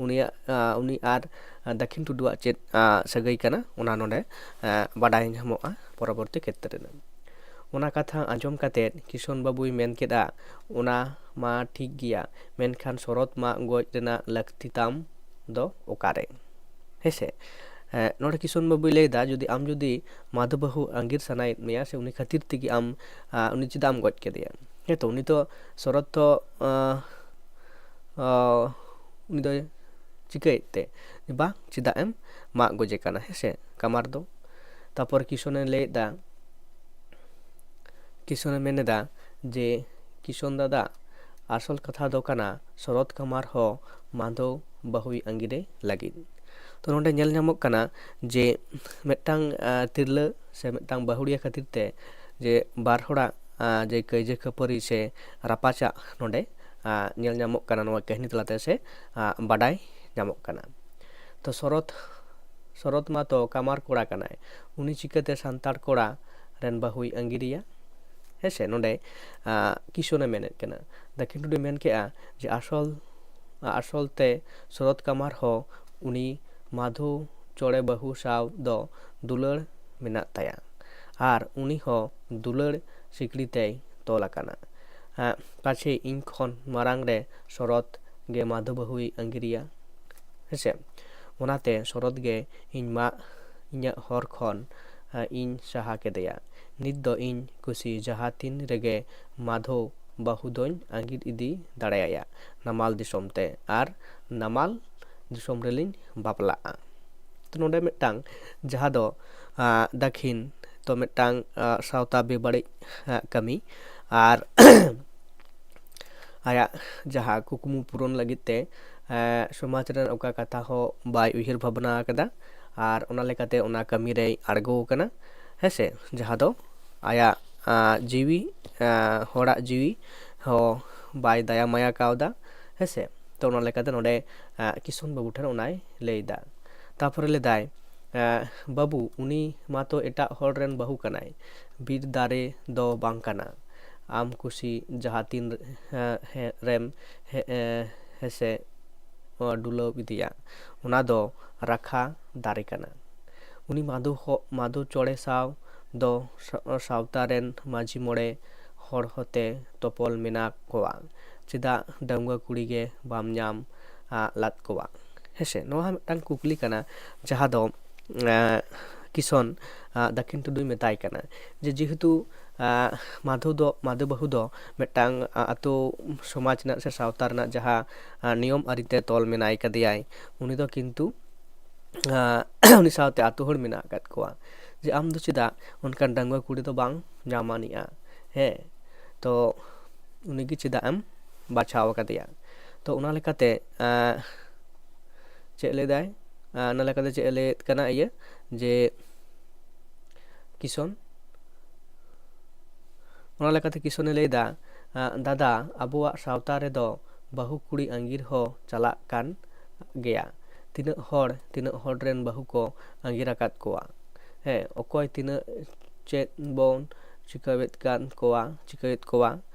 ᱩᱱᱤᱭᱟᱜ ᱩᱱᱤ ᱟᱨ ᱫᱟᱹᱠᱷᱤᱱ ᱴᱩᱰᱩᱣᱟᱜ ᱪᱮᱫ ᱥᱟᱹᱜᱟᱹᱭ ᱠᱟᱱᱟ, ᱚᱱᱟ ᱱᱚᱰᱮ ᱵᱟᱰᱟᱭ ᱧᱟᱢᱚᱜᱼᱟ ᱯᱚᱨᱚᱵᱚᱨᱛᱤ ᱠᱷᱮᱛᱨᱮ ᱨᱮ᱾ ᱚᱱᱟ ᱠᱟᱛᱷᱟ ᱟᱸᱡᱚᱢ ᱠᱟᱛᱮ ᱠᱤᱥᱚᱱ ᱵᱟᱹᱵᱩᱭ ᱢᱮᱱ ᱠᱮᱫᱟ, "ᱚᱱᱟ ᱢᱟ ᱴᱷᱤᱠ ᱜᱮᱭᱟ, ᱢᱮᱱᱠᱷᱟᱱ ᱥᱚᱨᱚᱛ ᱢᱟᱜ ᱜᱚᱡ ᱨᱮᱱᱟᱜ ᱞᱟᱹᱠᱛᱤ ᱛᱟᱢ ᱫᱚ ᱚᱠᱟᱨᱮ?" ᱦᱮᱸᱥᱮ? ᱱᱚᱰᱮ ᱠᱤᱥᱚᱱ ᱵᱟᱹᱵᱩᱭ ᱞᱟᱹᱭᱫᱟ, ᱡᱩᱫᱤ ᱟᱢ ᱡᱩᱫᱤ ᱢᱟᱫᱷᱩ ᱵᱟᱹᱦᱩ ᱟᱸᱜᱤᱨ ᱥᱟᱱᱟᱭᱮᱫ ᱢᱮᱭᱟ ᱥᱮ ᱩᱱᱤ ᱠᱷᱟᱹᱛᱤᱨ ᱛᱮᱜᱮ ᱟᱢ ᱩᱱᱤ ᱪᱮᱫᱟᱜ ᱮᱢ ᱜᱚᱡ ᱠᱮᱫᱮᱭᱟ? ᱦᱮᱸ ᱛᱚ, ᱩᱱᱤ ᱛᱚ ᱥᱚᱨᱚᱛ ᱛᱚ ᱩᱱᱤ ᱫᱚᱭ ᱪᱤᱠᱟᱹᱭᱮᱫ ᱛᱮ? ᱵᱟᱝ, ᱪᱮᱫᱟᱜ ᱮᱢ ᱢᱟᱜ ᱜᱚᱡᱮ ᱠᱟᱱᱟ, ᱦᱮᱸ ᱥᱮ, ᱠᱟᱢᱟᱨ ᱫᱚ? ᱛᱟᱨᱯᱚᱨ ᱠᱤᱥᱚᱱᱮ ᱞᱟᱹᱭᱮᱫᱟ, ᱠᱤᱥᱚᱱᱮ ᱢᱮᱱ ᱮᱫᱟ ᱡᱮ, "ᱠᱤᱥᱚᱱ ᱫᱟᱫᱟ, ᱟᱥᱚᱞ ᱠᱟᱛᱷᱟ ᱫᱚ ᱠᱟᱱᱟ ᱥᱚᱨᱚᱛ ᱠᱟᱢᱟᱨ ᱦᱚᱸ ᱢᱟᱫᱷᱚ ᱵᱟᱹᱦᱩᱭ ᱟᱸᱜᱤᱨᱮ ᱞᱟᱹᱜᱤᱫ᱾" ᱛᱚ ᱱᱚᱰᱮ ᱧᱮᱞ ᱧᱟᱢᱚᱜ ᱠᱟᱱᱟ ᱡᱮ ᱢᱤᱫᱴᱟᱝ ᱛᱤᱨᱞᱟᱹ ᱥᱮ ᱢᱤᱫᱴᱟᱝ ᱵᱟᱹᱦᱩᱲᱤᱭᱟᱹ ᱠᱷᱟᱹᱛᱤᱨ ᱛᱮ ᱡᱮ ᱵᱟᱨ ᱦᱚᱲᱟᱜ ᱡᱮ ᱠᱟᱹᱭᱡᱟᱹ ᱠᱷᱟᱹᱯᱟᱹᱨᱤ ᱥᱮ ᱨᱟᱯᱟᱪᱟᱜ ᱱᱚᱰᱮ ᱧᱮᱞ ᱧᱟᱢᱚᱜ ᱠᱟᱱᱟ ᱱᱚᱣᱟ ᱠᱟᱹᱦᱱᱤ ᱛᱟᱞᱟᱛᱮ ᱥᱮ ᱵᱟᱰᱟᱭ ᱧᱟᱢᱚᱜ ᱠᱟᱱᱟ᱾ ᱛᱚ ᱥᱚᱨᱚᱛ ᱥᱚᱨᱚᱛ ᱢᱟᱛᱚ ᱠᱟᱢᱟᱨ ᱠᱚᱲᱟ ᱠᱟᱱᱟᱭ, ᱩᱱᱤ ᱪᱤᱠᱟᱹᱛᱮ ᱥᱟᱱᱛᱟᱲ ᱠᱚᱲᱟ ᱨᱮᱱ ᱵᱟᱹᱦᱩᱭ ᱟᱸᱜᱤᱨᱮᱭᱟ? ᱦᱮᱸ ᱥᱮ, ᱱᱚᱰᱮ ᱠᱤᱥᱚᱱᱮ ᱢᱮᱱᱮᱫ ᱠᱟᱱᱟ᱾ ᱫᱟᱹᱠᱷᱤᱱ ᱴᱩᱰᱩᱭ ᱢᱮᱱ ᱠᱮᱜᱼᱟ ᱡᱮ ᱟᱥᱚᱞ ᱟᱥᱚᱞ ᱛᱮ ᱥᱚᱨᱚᱛ ᱠᱟᱢᱟᱨ ᱦᱚᱸ ᱩᱱᱤ ᱢᱟᱫᱷᱩ ᱪᱚᱲᱮ ᱵᱟᱹᱦᱩ ᱥᱟᱶ ᱫᱚ ᱫᱩᱞᱟᱹᱲ ᱢᱮᱱᱟᱜ ᱛᱟᱭᱟ ᱟᱨ ᱩᱱᱤ ᱦᱚᱸ ᱫᱩᱞᱟᱹᱲ ᱥᱤᱠᱲᱤ ᱛᱮᱭ ᱛᱚᱞ ᱟᱠᱟᱱᱟ᱾ ᱯᱟᱪᱷᱮ ᱤᱧ ᱠᱷᱚᱱ ᱢᱟᱨᱟᱝ ᱨᱮ ᱥᱚᱨᱚᱛ ᱜᱮ ᱢᱟᱫᱷᱩ ᱵᱟᱹᱦᱩᱭ ᱟᱸᱜᱤᱨᱮᱭᱟ, ᱦᱮᱸᱥᱮ? ᱚᱱᱟᱛᱮ ᱥᱚᱨᱚᱛ ᱜᱮ ᱤᱧ ᱢᱟ ᱤᱧᱟᱹᱜ ᱦᱚᱨ ᱠᱷᱚᱱ ᱤᱧ ᱥᱟᱦᱟ ᱠᱮᱫᱮᱭᱟ᱾ ᱱᱤᱛ ᱫᱚ ᱤᱧ ᱠᱩᱥᱤ ᱡᱟᱦᱟᱸ ᱛᱤᱱ ᱨᱮᱜᱮ ᱢᱟᱫᱷᱚ ᱵᱟᱹᱦᱩ ᱫᱚᱧ ᱟᱸᱜᱤᱨ ᱤᱫᱤ ᱫᱟᱲᱮᱭᱟᱭᱟ ᱱᱟᱢᱟᱞ ᱫᱤᱥᱚᱢ ᱛᱮ, ᱟᱨ ᱱᱟᱢᱟᱞ ᱫᱤᱥᱚᱢ ᱨᱮᱞᱤᱧ ᱵᱟᱯᱞᱟᱜᱼᱟ᱾ ᱛᱚ ᱱᱚᱰᱮ ᱢᱤᱫᱴᱟᱝ ᱡᱟᱦᱟᱸ ᱫᱚ ᱫᱟᱹᱠᱷᱤᱱ ᱛᱚ ᱢᱤᱫᱴᱟᱝ ᱥᱟᱶᱛᱟ ᱵᱮᱵᱟᱹᱲᱤᱡ ᱠᱟᱹᱢᱤ, ᱟᱨ ᱟᱭᱟᱜ ᱡᱟᱦᱟᱸ ᱠᱩᱠᱢᱩ ᱯᱩᱨᱚᱱ ᱞᱟᱹᱜᱤᱫ ᱛᱮ ᱥᱚᱢᱟᱡᱽ ᱨᱮᱱ ᱚᱠᱟ ᱠᱟᱛᱷᱟ ᱦᱚᱸ ᱵᱟᱭ ᱩᱭᱦᱟᱹᱨ ᱵᱷᱟᱵᱽᱱᱟ ᱟᱠᱟᱫᱟ, ᱟᱨ ᱚᱱᱟ ᱞᱮᱠᱟᱛᱮ ᱚᱱᱟ ᱠᱟᱹᱢᱤ ᱨᱮᱭ ᱟᱬᱜᱚ ᱟᱠᱟᱱᱟ, ᱦᱮᱸᱥᱮ? ᱡᱟᱦᱟᱸ ᱫᱚ ᱟᱭᱟᱜ ᱡᱤᱣᱤ ᱦᱚᱲᱟᱜ ᱡᱤᱣᱤ ᱦᱚᱸ ᱵᱟᱭ ᱫᱟᱭᱟ ᱢᱟᱭᱟ ᱠᱟᱣᱫᱟ, ᱦᱮᱸᱥᱮ? ᱛᱚ ᱚᱱᱟ ᱞᱮᱠᱟᱛᱮ ᱱᱚᱰᱮ ᱠᱤᱥᱩᱱ ᱵᱟᱹᱵᱩ ᱴᱷᱮᱱ ᱚᱱᱟᱭ ᱞᱟᱹᱭᱫᱟ᱾ ᱛᱟᱨᱯᱚᱨᱮ ᱞᱟᱹᱭᱫᱟᱭ, "ᱵᱟᱹᱵᱩ, ᱩᱱᱤ ᱢᱟᱛᱚ ᱮᱴᱟᱜ ᱦᱚᱲ ᱨᱮᱱ ᱵᱟᱹᱦᱩ ᱠᱟᱱᱟᱭ, ᱵᱤᱨ ᱫᱟᱨᱮ ᱫᱚ ᱵᱟᱝ ᱠᱟᱱᱟ᱾ ᱟᱢ ᱠᱩᱥᱤ ᱡᱟᱦᱟᱸ ᱛᱤᱱ ᱨᱮᱢ ᱦᱮᱸᱥᱮ ᱰᱩᱞᱟᱹᱣ ᱤᱫᱤᱭᱟ, ᱚᱱᱟ ᱫᱚ ᱨᱟᱠᱷᱟ ᱫᱟᱨᱮ ᱠᱟᱱᱟ᱾ ᱩᱱᱤ ᱢᱟᱫᱷᱩ ᱦᱚ-, ᱢᱟᱫᱷᱩ ᱪᱚᱬᱮ ᱥᱟᱶ ᱫᱚ ᱥᱟ-, ᱥᱟᱶᱛᱟ ᱨᱮᱱ ᱢᱟᱹᱡᱷᱤ ᱢᱚᱬᱮ ᱦᱚᱲ ᱦᱚᱛᱮ ᱛᱚᱯᱚᱞ ᱢᱮᱱᱟᱜ ᱠᱚᱣᱟ᱾ ᱪᱮᱫᱟᱜ ᱰᱟᱺᱜᱩᱣᱟᱹ ᱠᱩᱲᱤ ᱜᱮ ᱵᱟᱢ ᱧᱟᱢ, ᱟ, ᱞᱟᱫ ᱠᱚᱣᱟ? ᱦᱮᱸᱥᱮ, ᱱᱚᱣᱟ ᱦᱚᱸ ᱢᱤᱫᱴᱟᱝ ᱠᱩᱠᱞᱤ ᱠᱟᱱᱟ, ᱡᱟᱦᱟᱸ ᱫᱚ, ᱮ, ᱠᱤᱥᱚᱱ, ᱟ, ᱫᱟᱹᱠᱷᱤᱱ ᱴᱩᱰᱩᱭ ᱢᱮᱛᱟᱭ ᱠᱟᱱᱟ ᱡᱮ ᱡᱮᱦᱮᱛᱩ, ᱟ, ᱢᱟᱫᱷᱩ ᱫᱚ, ᱢᱟᱫᱷᱩ ᱵᱟᱹᱦᱩ ᱫᱚ ᱢᱤᱫᱴᱟᱝ, ᱟ, ᱟᱛᱳ ᱥᱚᱢᱟᱡᱽ ᱨᱮᱱᱟᱜ ᱥᱮ ᱥᱟᱶᱛᱟ ᱨᱮᱱᱟᱜ ᱡᱟᱦᱟᱸ, ᱟ, ᱱᱤᱭᱚᱢ ᱟᱹᱨᱤ ᱛᱮ ᱛᱚᱞ ᱢᱮᱱᱟᱭ ᱠᱟᱫᱮᱭᱟᱭ, ᱩᱱᱤ ᱫᱚ ᱠᱤᱱᱛᱩ, ᱟ, ᱩᱱᱤ ᱥᱟᱶᱛᱮ ᱟᱛᱳ ᱦᱚᱲ ᱢᱮᱱᱟᱜ ᱟᱠᱟᱫ ᱠᱚᱣᱟ, ᱡᱮ ᱟᱢ ᱫᱚ ᱪᱮᱫᱟᱜ ᱚᱱᱠᱟᱱ ᱰᱟᱺᱜᱩᱣᱟᱹ ᱠᱩᱲᱤ ᱫᱚ ᱵᱟᱝ ᱧᱟᱢ ᱟᱱᱤᱡᱼᱟ? ᱦᱮᱸ, ᱛᱚ ᱩᱱᱤᱜᱮ ᱪᱮᱫᱟᱜ ᱮᱢ ᱵᱟᱪᱷᱟᱣ ᱟᱠᱟᱫᱮᱭᱟ? ᱛᱚ ᱚᱱᱟ ᱞᱮᱠᱟᱛᱮ, ᱟ, ᱪᱮᱫ ᱞᱟᱹᱭᱫᱟᱭ? ᱟ, ᱚᱱᱟ ᱞᱮᱠᱟᱛᱮ ᱪᱮᱫ ᱮ ᱞᱟᱹᱭᱮᱫ ᱠᱟᱱᱟ? ᱤᱭᱟᱹ, ᱡᱮ ᱠᱤᱥᱚᱱ, ᱚᱱᱟ ᱞᱮᱠᱟᱛᱮ ᱠᱤᱥᱚᱱᱮ ᱞᱟᱹᱭᱫᱟ, ᱟ, ᱫᱟᱫᱟ, ᱟᱵᱚᱣᱟᱜ ᱥᱟᱶᱛᱟ ᱨᱮᱫᱚ ᱵᱟᱹᱦᱩ ᱠᱩᱲᱤ ᱟᱸᱜᱤᱨ ᱦᱚᱸ ᱪᱟᱞᱟᱜ ᱠᱟᱱ ᱜᱮᱭᱟ᱾ ᱛᱤᱱᱟᱹᱜ ᱦᱚᱲ, ᱛᱤᱱᱟᱹᱜ ᱦᱚᱲ ᱨᱮᱱ ᱵᱟᱹᱦᱩ ᱠᱚ ᱟᱸᱜᱤᱨ ᱟᱠᱟᱫ ᱠᱚᱣᱟ? ᱦᱮᱸ, ᱚᱠᱚᱭ ᱛᱤᱱᱟᱹᱜ ᱪᱮᱫ ᱵᱚᱱ ᱪᱤᱠᱟᱹᱣᱮᱫ ᱠᱟᱱ ᱠᱚᱣᱟ, ᱪᱤᱠᱟᱹᱣᱮᱫ ᱠᱚᱣᱟ?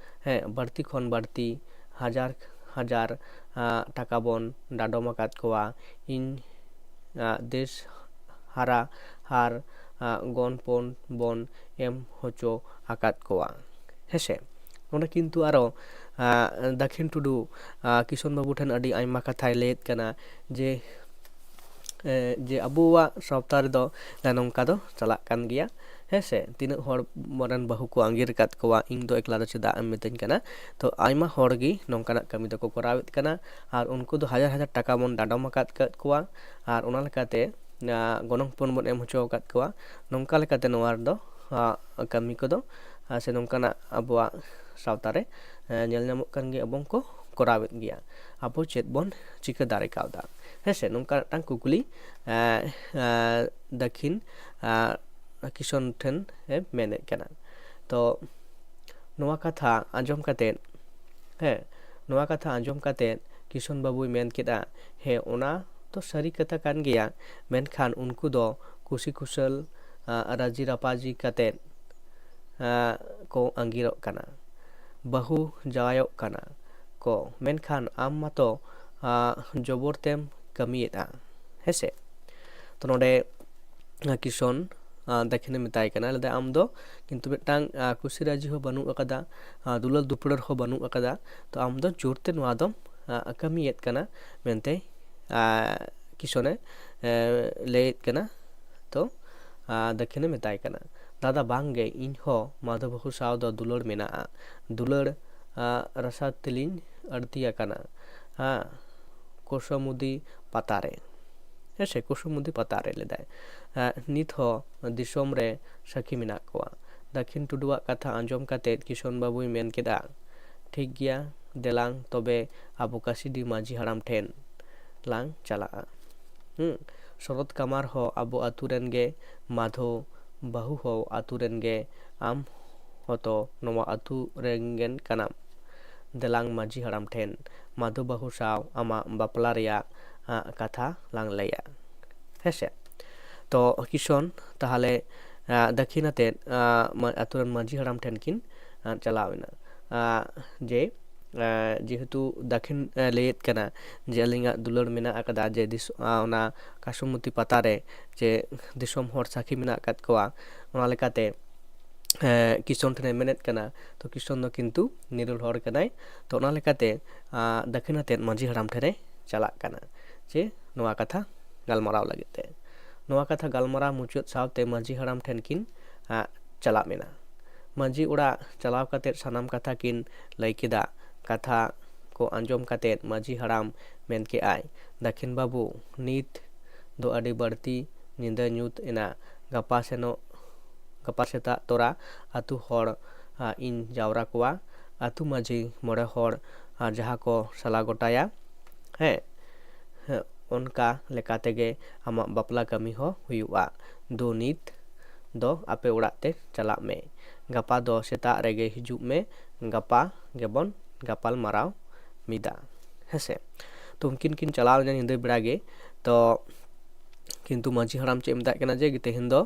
ᱦᱮᱸ, ᱵᱟᱹᱲᱛᱤ ᱠᱷᱚᱱ ᱵᱟᱹᱲᱛᱤ ᱦᱟᱡᱟᱨ ᱦᱟᱡᱟᱨ, ᱟ, ᱴᱟᱠᱟ ᱵᱚᱱ ᱰᱟᱰᱚᱢ ᱟᱠᱟᱫ ᱠᱚᱣᱟ᱾ ᱤᱧ, ᱟ, ᱫᱮᱥ ᱦᱟᱨᱟ ᱟᱨ, ᱟ, ᱜᱚᱱᱯᱚᱱ ᱵᱚᱱ ᱮᱢ ᱦᱚᱪᱚ ᱟᱠᱟᱫ ᱠᱚᱣᱟ᱾ ᱦᱮᱸᱥᱮ, ᱱᱚᱰᱮ ᱠᱤᱱᱛᱩ ᱟᱨᱚ, ᱟ, ᱫᱟᱹᱠᱷᱤᱱ ᱴᱩᱰᱩ, ᱟ, ᱠᱤᱥᱚᱱ ᱵᱟᱹᱵᱩ ᱴᱷᱮᱱ ᱟᱹᱰᱤ ᱟᱭᱢᱟ ᱠᱟᱛᱷᱟᱭ ᱞᱟᱹᱭᱮᱫ ᱠᱟᱱᱟ ᱡᱮ, ᱮ, ᱡᱮ ᱟᱵᱚᱣᱟᱜ ᱥᱟᱶᱛᱟ ᱨᱮᱫᱚ ᱱᱚᱝᱠᱟ ᱫᱚ ᱪᱟᱞᱟᱜ ᱠᱟᱱ ᱜᱮᱭᱟ᱾ ᱦᱮᱸ ᱥᱮ, ᱛᱤᱱᱟᱹᱜ ᱦᱚᱲ ᱨᱮᱱ ᱵᱟᱹᱦᱩ ᱠᱚ ᱟᱸᱜᱤᱨ ᱟᱠᱟᱫ ᱠᱚᱣᱟ, ᱤᱧ ᱫᱚ ᱮᱠᱞᱟ ᱫᱚ ᱪᱮᱫᱟᱜ ᱮᱢ ᱢᱤᱛᱟᱹᱧ ᱠᱟᱱᱟ? ᱛᱚ ᱟᱭᱢᱟ ᱦᱚᱲ ᱜᱮ ᱱᱚᱝᱠᱟᱱᱟᱜ ᱠᱟᱹᱢᱤ ᱫᱚᱠᱚ ᱠᱚᱨᱟᱣᱮᱫ ᱠᱟᱱᱟ, ᱟᱨ ᱩᱱᱠᱩ ᱫᱚ ᱦᱟᱡᱟᱨ ᱦᱟᱡᱟᱨ ᱴᱟᱠᱟ ᱵᱚᱱ ᱰᱟᱰᱚᱢ ᱟᱠᱟᱫ ᱠᱟᱫ ᱠᱚᱣᱟ, ᱟᱨ ᱚᱱᱟ ᱞᱮᱠᱟᱛᱮ, ᱟ, ᱜᱚᱱᱚᱝ ᱯᱚᱱ ᱵᱚᱱ ᱮᱢ ᱦᱚᱪᱚ ᱟᱠᱟᱫ ᱠᱚᱣᱟ᱾ ᱱᱚᱝᱠᱟ ᱞᱮᱠᱟᱛᱮ ᱱᱚᱣᱟ ᱨᱮᱫᱚ, ᱟ, ᱠᱟᱹᱢᱤ ᱠᱚᱫᱚ, ᱟ, ᱥᱮ ᱱᱚᱝᱠᱟᱱᱟᱜ ᱟᱵᱚᱣᱟᱜ ᱥᱟᱶᱛᱟ ᱨᱮ, ᱟ, ᱧᱮᱞ ᱧᱟᱢᱚᱜ ᱠᱟᱱ ᱜᱮᱭᱟ, ᱮᱵᱚᱝ ᱠᱚ ᱠᱚᱨᱟᱣᱮᱫ ᱜᱮᱭᱟ᱾ ᱟᱵᱚ ᱪᱮᱫ ᱵᱚᱱ ᱪᱤᱠᱟᱹ ᱫᱟᱲᱮ ᱠᱟᱣᱫᱟ? ᱦᱮᱸ ᱥᱮ, ᱱᱚᱝᱠᱟ ᱢᱤᱫᱴᱟᱝ ᱠᱩᱠᱞᱤ, ᱟ, ᱟ, ᱫᱟᱹᱠᱷᱤᱱ, ᱟ, ᱠᱤᱥᱚᱱ ᱴᱷᱮᱱ ᱮ ᱢᱮᱱᱮᱫ ᱠᱟᱱᱟ᱾ ᱛᱚ ᱱᱚᱣᱟ ᱠᱟᱛᱷᱟ ᱟᱸᱡᱚᱢ ᱠᱟᱛᱮᱫ, ᱦᱮᱸ, ᱱᱚᱣᱟ ᱠᱟᱛᱷᱟ ᱟᱸᱡᱚᱢ ᱠᱟᱛᱮᱫ ᱠᱤᱥᱚᱱ ᱵᱟᱹᱵᱩᱭ ᱢᱮᱱ ᱠᱮᱫᱟ, ᱦᱮᱸ, ᱚᱱᱟ ᱫᱚ ᱥᱟᱹᱨᱤ ᱠᱟᱛᱷᱟ ᱠᱟᱱ ᱜᱮᱭᱟ, ᱢᱮᱱᱠᱷᱟᱱ ᱩᱱᱠᱩ ᱫᱚ ᱠᱩᱥᱤ ᱠᱩᱥᱟᱹᱞ, ᱟ, ᱨᱟᱹᱡᱤ ᱨᱟᱯᱟᱡᱤ ᱠᱟᱛᱮᱫ, ᱟ, ᱠᱚ ᱟᱸᱜᱤᱨᱚᱜ ᱠᱟᱱᱟ, ᱵᱟᱹᱦᱩ ᱡᱟᱶᱟᱭᱚᱜ ᱠᱟᱱᱟ ᱠᱚ, ᱢᱮᱱᱠᱷᱟᱱ ᱟᱢ ᱢᱟᱛᱚ, ᱡᱚᱵᱚᱨ ᱛᱮᱢ ᱠᱟᱹᱢᱤᱭᱮᱫᱼᱟ, ᱦᱮᱸᱥᱮ? ᱛᱚ ᱱᱚᱰᱮ ᱠᱤᱥᱚᱱ ᱫᱟᱹᱠᱷᱤᱱᱮ ᱢᱮᱛᱟᱭ ᱠᱟᱱᱟ, ᱞᱟᱹᱭᱫᱟ, ᱟᱢ ᱫᱚ ᱠᱤᱱᱛᱩ ᱢᱤᱫᱴᱟᱝ ᱠᱩᱥᱤ ᱨᱟᱹᱡᱤ ᱦᱚᱸ ᱵᱟᱹᱱᱩᱜ ᱟᱠᱟᱫᱟ, ᱫᱩᱞᱟᱹᱲ ᱫᱩᱯᱲᱟᱹᱲ ᱦᱚᱸ ᱵᱟᱹᱱᱩᱜ ᱟᱠᱟᱫᱟ᱾ ᱛᱚ ᱟᱢ ᱫᱚ ᱡᱳᱨ ᱛᱮ ᱱᱚᱣᱟ ᱫᱚᱢ ᱠᱟᱹᱢᱤᱭᱮᱫ ᱠᱟᱱᱟ ᱢᱮᱱᱛᱮ ᱠᱤᱥᱚᱱᱮ ᱞᱟᱹᱭᱮᱫ ᱠᱟᱱᱟ᱾ ᱛᱚ ᱫᱟᱹᱠᱷᱤᱱᱮ ᱢᱮᱛᱟᱭ ᱠᱟᱱᱟ, ᱫᱟᱫᱟ, ᱵᱟᱝ ᱜᱮ, ᱤᱧ ᱦᱚᱸ ᱢᱟᱫᱷᱚ ᱵᱟᱹᱦᱩ ᱥᱟᱶ ᱫᱚ ᱫᱩᱞᱟᱹᱲ ᱢᱮᱱᱟᱜᱼᱟ, ᱫᱩᱞᱟᱹᱲ ᱨᱟᱥᱟ ᱛᱮᱞᱤᱧ ᱟᱹᱲᱛᱤ ᱟᱠᱟᱱᱟ᱾ ᱦᱮᱸ, ᱠᱳᱥᱟᱢᱩᱫᱤ ᱯᱟᱛᱟ ᱨᱮ, ᱦᱮᱸ ᱥᱮ, ᱠᱳᱥᱟᱢᱩᱫᱤ ᱯᱟᱛᱟ ᱨᱮ ᱞᱮᱫᱟᱭ᱾ ᱱᱤᱛ ᱦᱚᱸ ᱫᱤᱥᱚᱢ ᱨᱮ ᱥᱟᱹᱠᱷᱤ ᱢᱮᱱᱟᱜ ᱠᱚᱣᱟ᱾ ᱫᱟᱹᱠᱷᱤᱱ ᱴᱩᱰᱩᱣᱟᱜ ᱠᱟᱛᱷᱟ ᱟᱸᱡᱚᱢ ᱠᱟᱛᱮ ᱠᱤᱥᱚᱱ ᱵᱟᱹᱵᱩᱭ ᱢᱮᱱ ᱠᱮᱫᱟ, ᱴᱷᱤᱠ ᱜᱮᱭᱟ, ᱫᱮᱞᱟᱝ ᱛᱚᱵᱮ ᱟᱵᱚ ᱠᱟᱥᱤᱰᱤ ᱢᱟᱹᱡᱷᱤ ᱦᱟᱲᱟᱢ ᱴᱷᱮᱱ ᱞᱟᱝ ᱪᱟᱞᱟᱜᱼᱟ᱾ ᱦᱩᱸ, ᱥᱚᱨᱚᱛ ᱠᱟᱢᱟᱨ ᱦᱚᱸ ᱟᱵᱚ ᱟᱹᱛᱩ ᱨᱮᱱ ᱜᱮ, ᱢᱟᱫᱷᱚ ᱵᱟᱹᱦᱩ ᱦᱚᱸ ᱟᱹᱛᱩ ᱨᱮᱱ ᱜᱮ, ᱟᱢ ᱦᱚᱸᱛᱚ ᱱᱚᱣᱟ ᱟᱹᱛᱩ ᱨᱮᱱ ᱜᱮ ᱠᱟᱱᱟᱢ᱾ ᱫᱮᱞᱟᱝ ᱢᱟᱹᱡᱷᱤ ᱦᱟᱲᱟᱢ ᱴᱷᱮᱱ ᱢᱟᱫᱷᱚ ᱵᱟᱹᱦᱩ ᱥᱟᱶ ᱟᱢᱟᱜ ᱵᱟᱯᱞᱟ ᱨᱮᱭᱟᱜ ᱠᱟᱛᱷᱟ ᱞᱟᱝ ᱞᱟᱹᱭᱟ, ᱦᱮᱸᱥᱮ? ᱛᱚ ᱠᱤᱥᱚᱱ ᱛᱟᱦᱚᱞᱮ ᱫᱟᱹᱠᱷᱤᱱ ᱟᱛᱮᱫ ᱟᱹᱛᱩ ᱨᱮᱱ ᱢᱟᱹᱡᱷᱤ ᱦᱟᱲᱟᱢ ᱴᱷᱮᱱ ᱠᱤᱱ ᱪᱟᱞᱟᱣ ᱮᱱᱟ᱾ ᱡᱮ ᱡᱮᱦᱮᱛᱩ ᱫᱟᱹᱠᱷᱤᱱ ᱞᱟᱹᱭᱮᱫ ᱠᱟᱱᱟ ᱡᱮ ᱟᱹᱞᱤᱧᱟᱜ ᱫᱩᱞᱟᱹᱲ ᱢᱮᱱᱟᱜ ᱟᱠᱟᱫᱟ, ᱡᱮ ᱚᱱᱟ ᱠᱟᱥᱩᱢᱚᱛᱤ ᱯᱟᱛᱟ ᱨᱮ ᱡᱮ ᱫᱤᱥᱚᱢ ᱦᱚᱲ ᱥᱟᱹᱠᱷᱤ ᱢᱮᱱᱟᱜ ᱟᱠᱟᱫ ᱠᱚᱣᱟ, ᱚᱱᱟ ᱞᱮᱠᱟᱛᱮ ᱠᱤᱥᱚᱱ ᱴᱷᱮᱱᱮ ᱢᱮᱱᱮᱫ ᱠᱟᱱᱟ᱾ ᱛᱚ ᱠᱤᱥᱚᱱ ᱫᱚ ᱠᱤᱱᱛᱩ ᱱᱤᱨᱚᱲ ᱦᱚᱲ ᱠᱟᱱᱟᱭ᱾ ᱛᱚ ᱚᱱᱟ ᱞᱮᱠᱟᱛᱮ ᱫᱟᱹᱠᱷᱤᱱ ᱟᱛᱮᱫ ᱢᱟᱹᱡᱷᱤ ᱦᱟᱲᱟᱢ ᱴᱷᱮᱱᱮ ᱪᱟᱞᱟᱜ ᱠᱟᱱᱟ ᱡᱮ ᱱᱚᱣᱟ ᱠᱟᱛᱷᱟ ᱜᱟᱞᱢᱟᱨᱟᱣ ᱞᱟᱹᱜᱤᱫ ᱛᱮ᱾ ᱱᱚᱣᱟ ᱠᱟᱛᱷᱟ ᱜᱟᱞᱢᱟᱨᱟᱣ ᱢᱩᱪᱟᱹᱫ ᱥᱟᱶᱛᱮ ᱢᱟᱹᱡᱷᱤ ᱦᱟᱲᱟᱢ ᱴᱷᱮᱱ ᱠᱤᱱ ᱪᱟᱞᱟᱜ ᱢᱮᱱᱟ᱾ ᱢᱟᱹᱡᱷᱤ ᱚᱲᱟᱜ ᱪᱟᱞᱟᱣ ᱠᱟᱛᱮᱫ ᱥᱟᱱᱟᱢ ᱠᱟᱛᱷᱟ ᱠᱤᱱ ᱞᱟᱹᱭ ᱠᱮᱫᱟ᱾ ᱠᱟᱛᱷᱟ ᱠᱚ ᱟᱸᱡᱚᱢ ᱠᱟᱛᱮᱫ ᱢᱟᱹᱡᱷᱤ ᱦᱟᱲᱟᱢ ᱢᱮᱱ ᱠᱮᱜᱼᱟᱭ, ᱫᱟᱹᱠᱷᱤᱱ ᱵᱟᱹᱵᱩ, ᱱᱤᱛ ᱫᱚ ᱟᱹᱰᱤ ᱵᱟᱹᱲᱛᱤ ᱧᱤᱫᱟᱹ ᱧᱩᱛ ᱮᱱᱟ᱾ ᱜᱟᱯᱟ ᱥᱮᱱᱚᱜ ᱜᱟᱯᱟ ᱥᱮᱛᱟᱜ ᱛᱚᱨᱟ ᱟᱹᱛᱩ ᱦᱚᱲ ᱤᱧ ᱡᱟᱣᱨᱟ ᱠᱚᱣᱟ᱾ ᱟᱹᱛᱩ ᱢᱟᱹᱡᱷᱤ ᱢᱚᱬᱮ ᱦᱚᱲ ᱡᱟᱦᱟᱸ ᱠᱚ ᱥᱟᱞᱟ ᱜᱚᱴᱟᱭᱟ, ᱦᱮᱸ, ᱚᱱᱠᱟ ᱞᱮᱠᱟ ᱛᱮᱜᱮ ᱟᱢᱟᱜ ᱵᱟᱯᱞᱟ ᱠᱟᱹᱢᱤ ᱦᱚᱸ ᱦᱩᱭᱩᱜᱼᱟ᱾ ᱫᱩ ᱱᱤᱛ ᱫᱚ ᱟᱯᱮ ᱚᱲᱟᱜ ᱛᱮ ᱪᱟᱞᱟᱜ ᱢᱮ᱾ ᱜᱟᱯᱟ ᱫᱚ ᱥᱮᱛᱟᱜ ᱨᱮᱜᱮ ᱦᱤᱡᱩᱜ ᱢᱮ, ᱜᱟᱯᱟ ᱜᱮᱵᱚᱱ ᱜᱟᱯᱟᱞ ᱢᱟᱨᱟᱣ ᱢᱤᱫᱟ, ᱦᱮᱸᱥᱮ᱾ ᱛᱚ ᱩᱱᱠᱤᱱ ᱠᱤᱱ ᱪᱟᱞᱟᱣ ᱮᱱᱟ ᱧᱤᱫᱟᱹ ᱵᱮᱲᱟ ᱜᱮ᱾ ᱛᱚ ᱠᱤᱱᱛᱩ ᱢᱟᱹᱡᱷᱤ ᱦᱟᱲᱟᱢ ᱪᱮᱫ ᱮ ᱢᱮᱛᱟᱜ ᱠᱟᱱᱟ ᱡᱮ ᱛᱮᱦᱮᱧ ᱫᱚ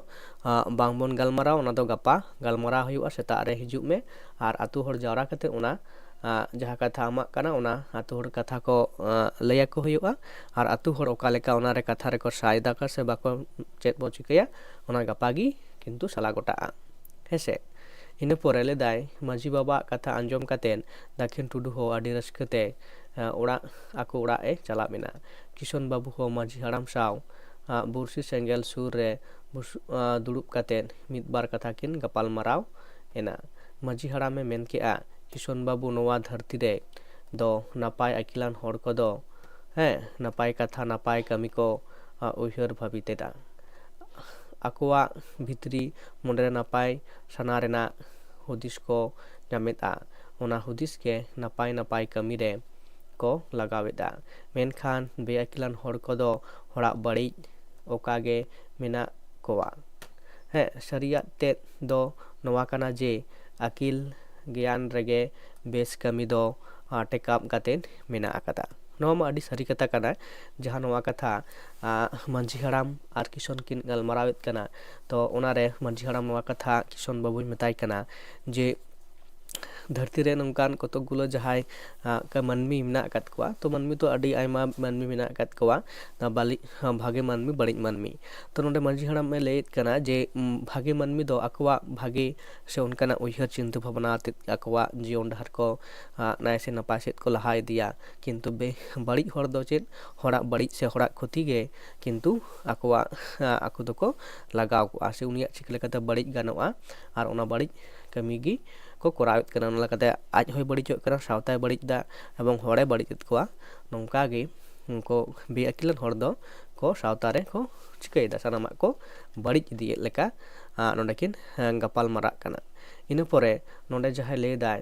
ᱵᱟᱝ ᱵᱚᱱ ᱜᱟᱞᱢᱟᱨᱟᱣ, ᱚᱱᱟ ᱫᱚ ᱜᱟᱯᱟ ᱜᱟᱞᱢᱟᱨᱟᱣ ᱦᱩᱭᱩᱜᱼᱟ, ᱥᱮᱛᱟᱜ ᱨᱮ ᱦᱤᱡᱩᱜ ᱢᱮ ᱟᱨ ᱟᱹᱛᱩ ᱦᱚᱲ ᱡᱟᱣᱨᱟ ᱠᱟᱛᱮ ᱚᱱᱟ ᱟᱸ, ᱡᱟᱦᱟᱸ ᱠᱟᱛᱷᱟ ᱟᱢᱟᱜ ᱠᱟᱱᱟ, ᱚᱱᱟ ᱟᱹᱛᱩ ᱦᱚᱲ ᱠᱟᱛᱷᱟ ᱠᱚ, ᱟᱸ, ᱞᱟᱹᱭ ᱟᱠᱚ ᱦᱩᱭᱩᱜᱼᱟ᱾ ᱟᱨ ᱟᱹᱛᱩ ᱦᱚᱲ ᱚᱠᱟ ᱞᱮᱠᱟ ᱚᱱᱟ ᱨᱮ ᱠᱟᱛᱷᱟ ᱨᱮᱠᱚ ᱥᱟᱭ ᱫᱟ ᱠᱚ ᱥᱮ ᱵᱟᱠᱚ, ᱪᱮᱫ ᱵᱚ ᱪᱤᱠᱟᱹᱭᱟ, ᱚᱱᱟ ᱜᱟᱯᱟ ᱜᱮ ᱠᱤᱱᱛᱩ ᱥᱟᱞᱟ ᱜᱚᱴᱟᱜᱼᱟ᱾ ᱦᱮᱸ ᱥᱮ? ᱤᱱᱟᱹ ᱯᱚᱨᱮ ᱞᱟᱹᱭᱫᱟᱭ, ᱢᱟᱹᱡᱷᱤ ᱵᱟᱵᱟᱣᱟᱜ ᱠᱟᱛᱷᱟ ᱟᱸᱡᱚᱢ ᱠᱟᱛᱮᱫ ᱫᱟᱹᱠᱷᱤᱱ ᱴᱩᱰᱩ ᱦᱚᱸ ᱟᱹᱰᱤ ᱨᱟᱹᱥᱠᱟᱹ ᱛᱮ, ᱟᱸ, ᱚᱲᱟᱜ, ᱟᱠᱚ ᱚᱲᱟᱜ ᱮ ᱪᱟᱞᱟᱜ ᱮᱱᱟ᱾ ᱠᱤᱥᱚᱱ ᱵᱟᱹᱵᱩ ᱦᱚᱸ ᱢᱟᱹᱡᱷᱤ ᱦᱟᱲᱟᱢ ᱥᱟᱶ, ᱟᱸ, ᱵᱩᱨᱥᱤ ᱥᱮᱸᱜᱮᱞ ᱥᱩᱨ ᱨᱮ ᱵᱩᱥᱩ-, ᱟᱸ, ᱫᱩᱲᱩᱵ ᱠᱟᱛᱮᱫ ᱢᱤᱫ ᱵᱟᱨ ᱠᱟᱛᱷᱟ ᱠᱤᱱ ᱜᱟᱯᱟᱞ ᱢᱟᱨᱟᱣ ᱮᱱᱟ᱾ ᱢᱟᱹᱡᱷᱤ ᱦᱟᱲᱟᱢᱮ ᱢᱮᱱ ᱠᱮᱜᱼᱟ, ᱠᱤᱥᱚᱱ ᱵᱟᱹᱵᱩ, ᱱᱚᱣᱟ ᱫᱷᱟᱹᱨᱛᱤ ᱨᱮ ᱫᱚ ᱱᱟᱯᱟᱭ ᱟᱹᱠᱤᱞᱟᱱ ᱦᱚᱲ ᱠᱚᱫᱚ, ᱦᱮᱸ, ᱱᱟᱯᱟᱭ ᱠᱟᱛᱷᱟ, ᱱᱟᱯᱟᱭ ᱠᱟᱹᱢᱤ ᱠᱚ, ᱟᱸ, ᱩᱭᱦᱟᱹᱨ ᱵᱷᱟᱹᱵᱤᱛ ᱮᱫᱟ᱾ ᱟᱠᱚᱣᱟᱜ ᱵᱷᱤᱛᱨᱤ ᱢᱚᱱᱮᱨᱮ ᱱᱟᱯᱟᱭ ᱥᱟᱱᱟ ᱨᱮᱱᱟᱜ ᱦᱩᱫᱤᱥ ᱠᱚ ᱧᱟᱢᱮᱫᱼᱟ᱾ ᱚᱱᱟ ᱦᱩᱫᱤᱥ ᱜᱮ ᱱᱟᱯᱟᱭ ᱱᱟᱯᱟᱭ ᱠᱟᱹᱢᱤ ᱨᱮ ᱠᱚ ᱞᱟᱜᱟᱣᱮᱫᱼᱟ᱾ ᱢᱮᱱᱠᱷᱟᱱ ᱵᱮᱼᱟᱹᱠᱤᱞᱟᱱ ᱦᱚᱲ ᱠᱚᱫᱚ ᱦᱚᱲᱟᱜ ᱵᱟᱹᱲᱤᱡ ᱚᱠᱟ ᱜᱮ ᱢᱮᱱᱟᱜ ᱠᱚᱣᱟ᱾ ᱦᱮᱸ, ᱥᱟᱹᱨᱤᱭᱟᱜ ᱛᱮᱫ ᱫᱚ ᱱᱚᱣᱟ ᱠᱟᱱᱟ ᱡᱮ ᱟᱹᱠᱤᱞ ᱜᱮᱭᱟᱱ ᱨᱮᱜᱮ ᱵᱮᱥ ᱠᱟᱹᱢᱤ ᱫᱚ, ᱟᱸ, ᱴᱮᱠᱟᱵ ᱠᱟᱛᱮᱫ ᱢᱮᱱᱟᱜ ᱟᱠᱟᱫᱟ᱾ ᱱᱚᱣᱟ ᱢᱟ ᱟᱹᱰᱤ ᱥᱟᱹᱨᱤ ᱠᱟᱛᱷᱟ ᱠᱟᱱᱟ, ᱡᱟᱦᱟᱸ ᱱᱚᱣᱟ ᱠᱟᱛᱷᱟ, ᱟᱸ, ᱢᱟᱹᱡᱷᱤ ᱦᱟᱲᱟᱢ ᱟᱨ ᱠᱤᱥᱚᱱ ᱠᱤᱱ ᱜᱟᱞᱢᱟᱨᱟᱣᱮᱫ ᱠᱟᱱᱟ᱾ ᱛᱚ ᱚᱱᱟᱨᱮ ᱢᱟᱹᱡᱷᱤ ᱦᱟᱲᱟᱢ ᱱᱚᱣᱟ ᱠᱟᱛᱷᱟ ᱠᱤᱥᱚᱱ ᱵᱟᱹᱵᱩᱭ ᱢᱮᱛᱟᱭ ᱠᱟᱱᱟ ᱡᱮ ᱫᱷᱟᱹᱨᱛᱤ ᱨᱮ ᱱᱚᱝᱠᱟᱱ ᱠᱚᱛᱚᱠ ᱜᱩᱞᱳ ᱡᱟᱦᱟᱸᱭ, ᱟᱸ, ᱠᱟ-, ᱢᱟᱹᱱᱢᱤ ᱢᱮᱱᱟᱜ ᱟᱠᱟᱫ ᱠᱚᱣᱟ, ᱛᱚ ᱢᱟᱹᱱᱢᱤ ᱫᱚ ᱟᱹᱰᱤ ᱟᱭᱢᱟ ᱢᱟᱹᱱᱢᱤ ᱢᱮᱱᱟᱜ ᱟᱠᱟᱫ ᱠᱚᱣᱟ, ᱵᱟᱹᱞᱤ-, ᱵᱷᱟᱜᱮ ᱢᱟᱹᱱᱢᱤ, ᱵᱟᱹᱲᱤᱡ ᱢᱟᱹᱱᱢᱤ᱾ ᱛᱚ ᱱᱚᱰᱮ ᱢᱟᱹᱡᱷᱤ ᱦᱟᱲᱟᱢᱮ ᱞᱟᱹᱭᱮᱫ ᱠᱟᱱᱟ ᱡᱮ, ᱩᱢ, ᱵᱷᱟᱜᱮ ᱢᱟᱹᱱᱢᱤ ᱫᱚ ᱟᱠᱚᱣᱟᱜ ᱵᱷᱟᱜᱮ ᱥᱮ ᱚᱱᱠᱟᱱᱟᱜ ᱩᱭᱦᱟᱹᱨ ᱪᱤᱱᱛᱟᱹ ᱵᱷᱟᱵᱽᱱᱟ ᱟᱛᱮᱫ ᱟᱠᱚᱣᱟᱜ ᱡᱤᱭᱚᱱ ᱰᱟᱦᱟᱨ ᱠᱚ, ᱟᱸ, ᱱᱟᱭ ᱥᱮ ᱱᱟᱯᱟᱭ ᱥᱮᱫ ᱠᱚ ᱞᱟᱦᱟ ᱤᱫᱤᱭᱟ᱾ ᱠᱤᱱᱛᱩ ᱵᱮ-, ᱵᱟᱹᱲᱤᱡ ᱦᱚᱲ ᱫᱚ ᱪᱮᱫ? ᱦᱚᱲᱟᱜ ᱵᱟᱹᱲᱤᱡ ᱥᱮ ᱦᱚᱲᱟᱜ ᱠᱷᱚᱛᱤ ᱜᱮ ᱠᱤᱱᱛᱩ ᱟᱠᱚᱣᱟᱜ, ᱟᱸ, ᱟᱠᱚ ᱫᱚᱠᱚ ᱞᱟᱜᱟᱣ ᱠᱚᱜᱼᱟ, ᱥᱮ ᱩᱱᱤᱭᱟᱜ ᱪᱤᱠᱟᱹ ᱞᱮᱠᱟᱛᱮ ᱵᱟᱹᱲᱤᱡ ᱜᱟᱱᱚᱜᱼᱟ, ᱟᱨ ᱚᱱᱟ ᱵᱟᱹᱲᱤᱡ ᱠᱟᱹᱢᱤ ᱜᱮ ᱠᱚ ᱠᱚᱨᱟᱣᱮᱫ ᱠᱟᱱᱟ᱾ ᱚᱱᱟ ᱞᱮᱠᱟᱛᱮ ᱟᱡ ᱦᱚᱸᱭ ᱵᱟᱹᱲᱤᱡᱚᱜ ᱠᱟᱱᱟ, ᱥᱟᱶᱛᱟᱭ ᱵᱟᱹᱲᱤᱡ ᱮᱫᱟ ᱮᱵᱚᱝ ᱦᱚᱲᱮ ᱵᱟᱹᱲᱤᱡ ᱮᱫ ᱠᱚᱣᱟ᱾ ᱱᱚᱝᱠᱟ ᱜᱮ ᱩᱱᱠᱩ ᱵᱮᱼᱟᱹᱠᱤᱞᱟᱱ ᱦᱚᱲ ᱫᱚ ᱠᱚ ᱥᱟᱶᱛᱟ ᱨᱮ ᱠᱚ ᱪᱤᱠᱟᱹᱭᱮᱫᱟ, ᱥᱟᱱᱟᱢᱟᱜ ᱠᱚ ᱵᱟᱹᱲᱤᱡ ᱤᱫᱤᱭᱮᱫ ᱞᱮᱠᱟ, ᱟᱸ, ᱱᱚᱰᱮ ᱠᱤᱱ, ᱦᱮᱸ, ᱜᱟᱯᱟᱞ ᱢᱟᱨᱟᱜ ᱠᱟᱱᱟ᱾ ᱤᱱᱟᱹ ᱯᱚᱨᱮ ᱱᱚᱰᱮ ᱡᱟᱦᱟᱸᱭ ᱞᱟᱹᱭᱫᱟᱭ,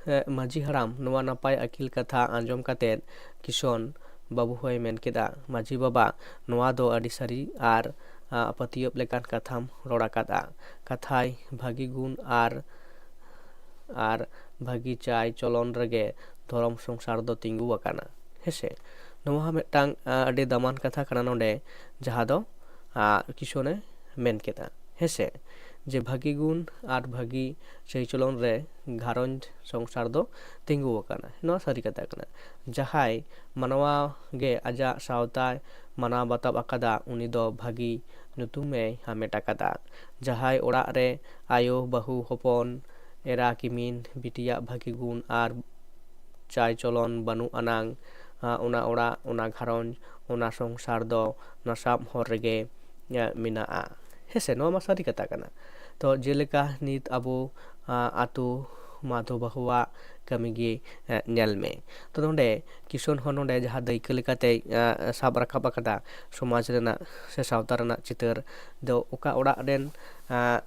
ᱦᱮᱸ, ᱢᱟᱹᱡᱷᱤ ᱦᱟᱲᱟᱢ ᱱᱚᱣᱟ ᱱᱟᱯᱟᱭ ᱟᱹᱠᱤᱞ ᱠᱟᱛᱷᱟ ᱟᱸᱡᱚᱢ ᱠᱟᱛᱮᱫ ᱠᱤᱥᱚᱱ ᱵᱟᱹᱵᱩ ᱦᱚᱸᱭ ᱢᱮᱱ ᱠᱮᱫᱟ, ᱢᱟᱹᱡᱷᱤ ᱵᱟᱵᱟ, ᱱᱚᱣᱟ ᱫᱚ ᱟᱹᱰᱤ ᱥᱟᱹᱨᱤ ᱟᱨ, ᱟᱸ, ᱯᱟᱹᱛᱭᱟᱹᱵ ᱞᱮᱠᱟᱱ ᱠᱟᱛᱷᱟᱢ ᱨᱚᱲ ᱟᱠᱟᱫᱼᱟ᱾ ᱠᱟᱛᱷᱟᱭ ᱵᱷᱟᱹᱜᱤ ᱜᱩᱱ ᱟᱨ, ᱟᱨ ᱵᱷᱟᱹᱜᱤ ᱪᱟᱭ ᱪᱚᱞᱚᱱ ᱨᱮᱜᱮ ᱫᱷᱚᱨᱚᱢ ᱥᱚᱝᱥᱟᱨ ᱫᱚ ᱛᱤᱸᱜᱩ ᱟᱠᱟᱱᱟ᱾ ᱦᱮᱸᱥᱮ? ᱱᱚᱣᱟ ᱦᱚᱸ ᱢᱤᱫᱴᱟᱝ, ᱟᱸ, ᱟᱹᱰᱤ ᱫᱟᱢᱟᱱ ᱠᱟᱛᱷᱟ ᱠᱟᱱᱟ ᱱᱚᱰᱮ, ᱡᱟᱦᱟᱸ ᱫᱚ, ᱟᱸ, ᱠᱤᱥᱚᱱᱮ ᱢᱮᱱ ᱠᱮᱫᱟ᱾ ᱦᱮᱸᱥᱮ? ᱡᱮ ᱵᱷᱟᱹᱜᱤ ᱜᱩᱱ ᱟᱨ ᱵᱷᱟᱹᱜᱤ ᱪᱟᱹᱭᱪᱚᱞᱚᱱ ᱨᱮ ᱜᱷᱟᱨᱚᱸᱡᱽ ᱥᱚᱝᱥᱟᱨ ᱫᱚ ᱛᱤᱸᱜᱩ ᱟᱠᱟᱱᱟ᱾ ᱱᱚᱣᱟ ᱥᱟᱹᱨᱤ ᱠᱟᱛᱷᱟ ᱠᱟᱱᱟ᱾ ᱡᱟᱦᱟᱸᱭ ᱢᱟᱱᱣᱟ ᱜᱮ ᱟᱡᱟᱜ ᱥᱟᱶᱛᱟᱭ ᱢᱟᱱᱟᱣ ᱵᱟᱛᱟᱣ ᱟᱠᱟᱫᱟ, ᱩᱱᱤ ᱫᱚ ᱵᱷᱟᱹᱜᱤ ᱧᱩᱛᱩᱢᱮ ᱦᱟᱢᱮᱴ ᱟᱠᱟᱫᱟ᱾ ᱡᱟᱦᱟᱸᱭ ᱚᱲᱟᱜ ᱨᱮ ᱟᱭᱳ, ᱵᱟᱹᱦᱩ, ᱦᱚᱯᱚᱱ, ᱮᱨᱟ, ᱠᱤᱢᱤᱱ, ᱵᱤᱴᱤᱭᱟᱜ ᱵᱷᱟᱹᱜᱤ ᱜᱩᱱ ᱟᱨ ᱪᱟᱭ ᱪᱚᱞᱚᱱ ᱵᱟᱹᱱᱩᱜ ᱟᱱᱟᱝ, ᱟ, ᱚᱱᱟ ᱚᱲᱟᱜ, ᱚᱱᱟ ᱜᱷᱟᱨᱚᱸᱡᱽ, ᱚᱱᱟ ᱥᱚᱝᱥᱟᱨ ᱫᱚ ᱱᱟᱥᱟᱵ ᱦᱚᱨ ᱨᱮᱜᱮ, ᱟ, ᱢᱮᱱᱟᱜᱼᱟ᱾ ᱦᱮᱸ ᱥᱮ, ᱱᱚᱣᱟ ᱢᱟ ᱥᱟᱹᱨᱤ ᱠᱟᱛᱷᱟ ᱠᱟᱱᱟ᱾ ᱛᱚ ᱡᱮᱞᱮᱠᱟ ᱱᱤᱛ ᱟᱵᱚ, ᱟ, ᱟᱛᱳ ᱢᱟᱫᱷᱚ ᱵᱟᱹᱦᱩᱣᱟᱜ ᱠᱟᱹᱢᱤ ᱜᱮ, ᱟ, ᱧᱮᱞ ᱢᱮ᱾ ᱛᱚ ᱱᱚᱰᱮ ᱠᱤᱥᱚᱱ ᱦᱚᱸ ᱱᱚᱰᱮ ᱡᱟᱦᱟᱸ ᱫᱟᱹᱭᱠᱟᱹ ᱞᱮᱠᱟᱛᱮ, ᱟ, ᱥᱟᱵ ᱨᱟᱠᱟᱵ ᱟᱠᱟᱫᱟ ᱥᱚᱢᱟᱡᱽ ᱨᱮᱱᱟᱜ ᱥᱮ ᱥᱟᱶᱛᱟ ᱨᱮᱱᱟᱜ ᱪᱤᱛᱟᱹᱨ ᱫᱚ, ᱚᱠᱟ ᱚᱲᱟᱜ ᱨᱮᱱ, ᱟ,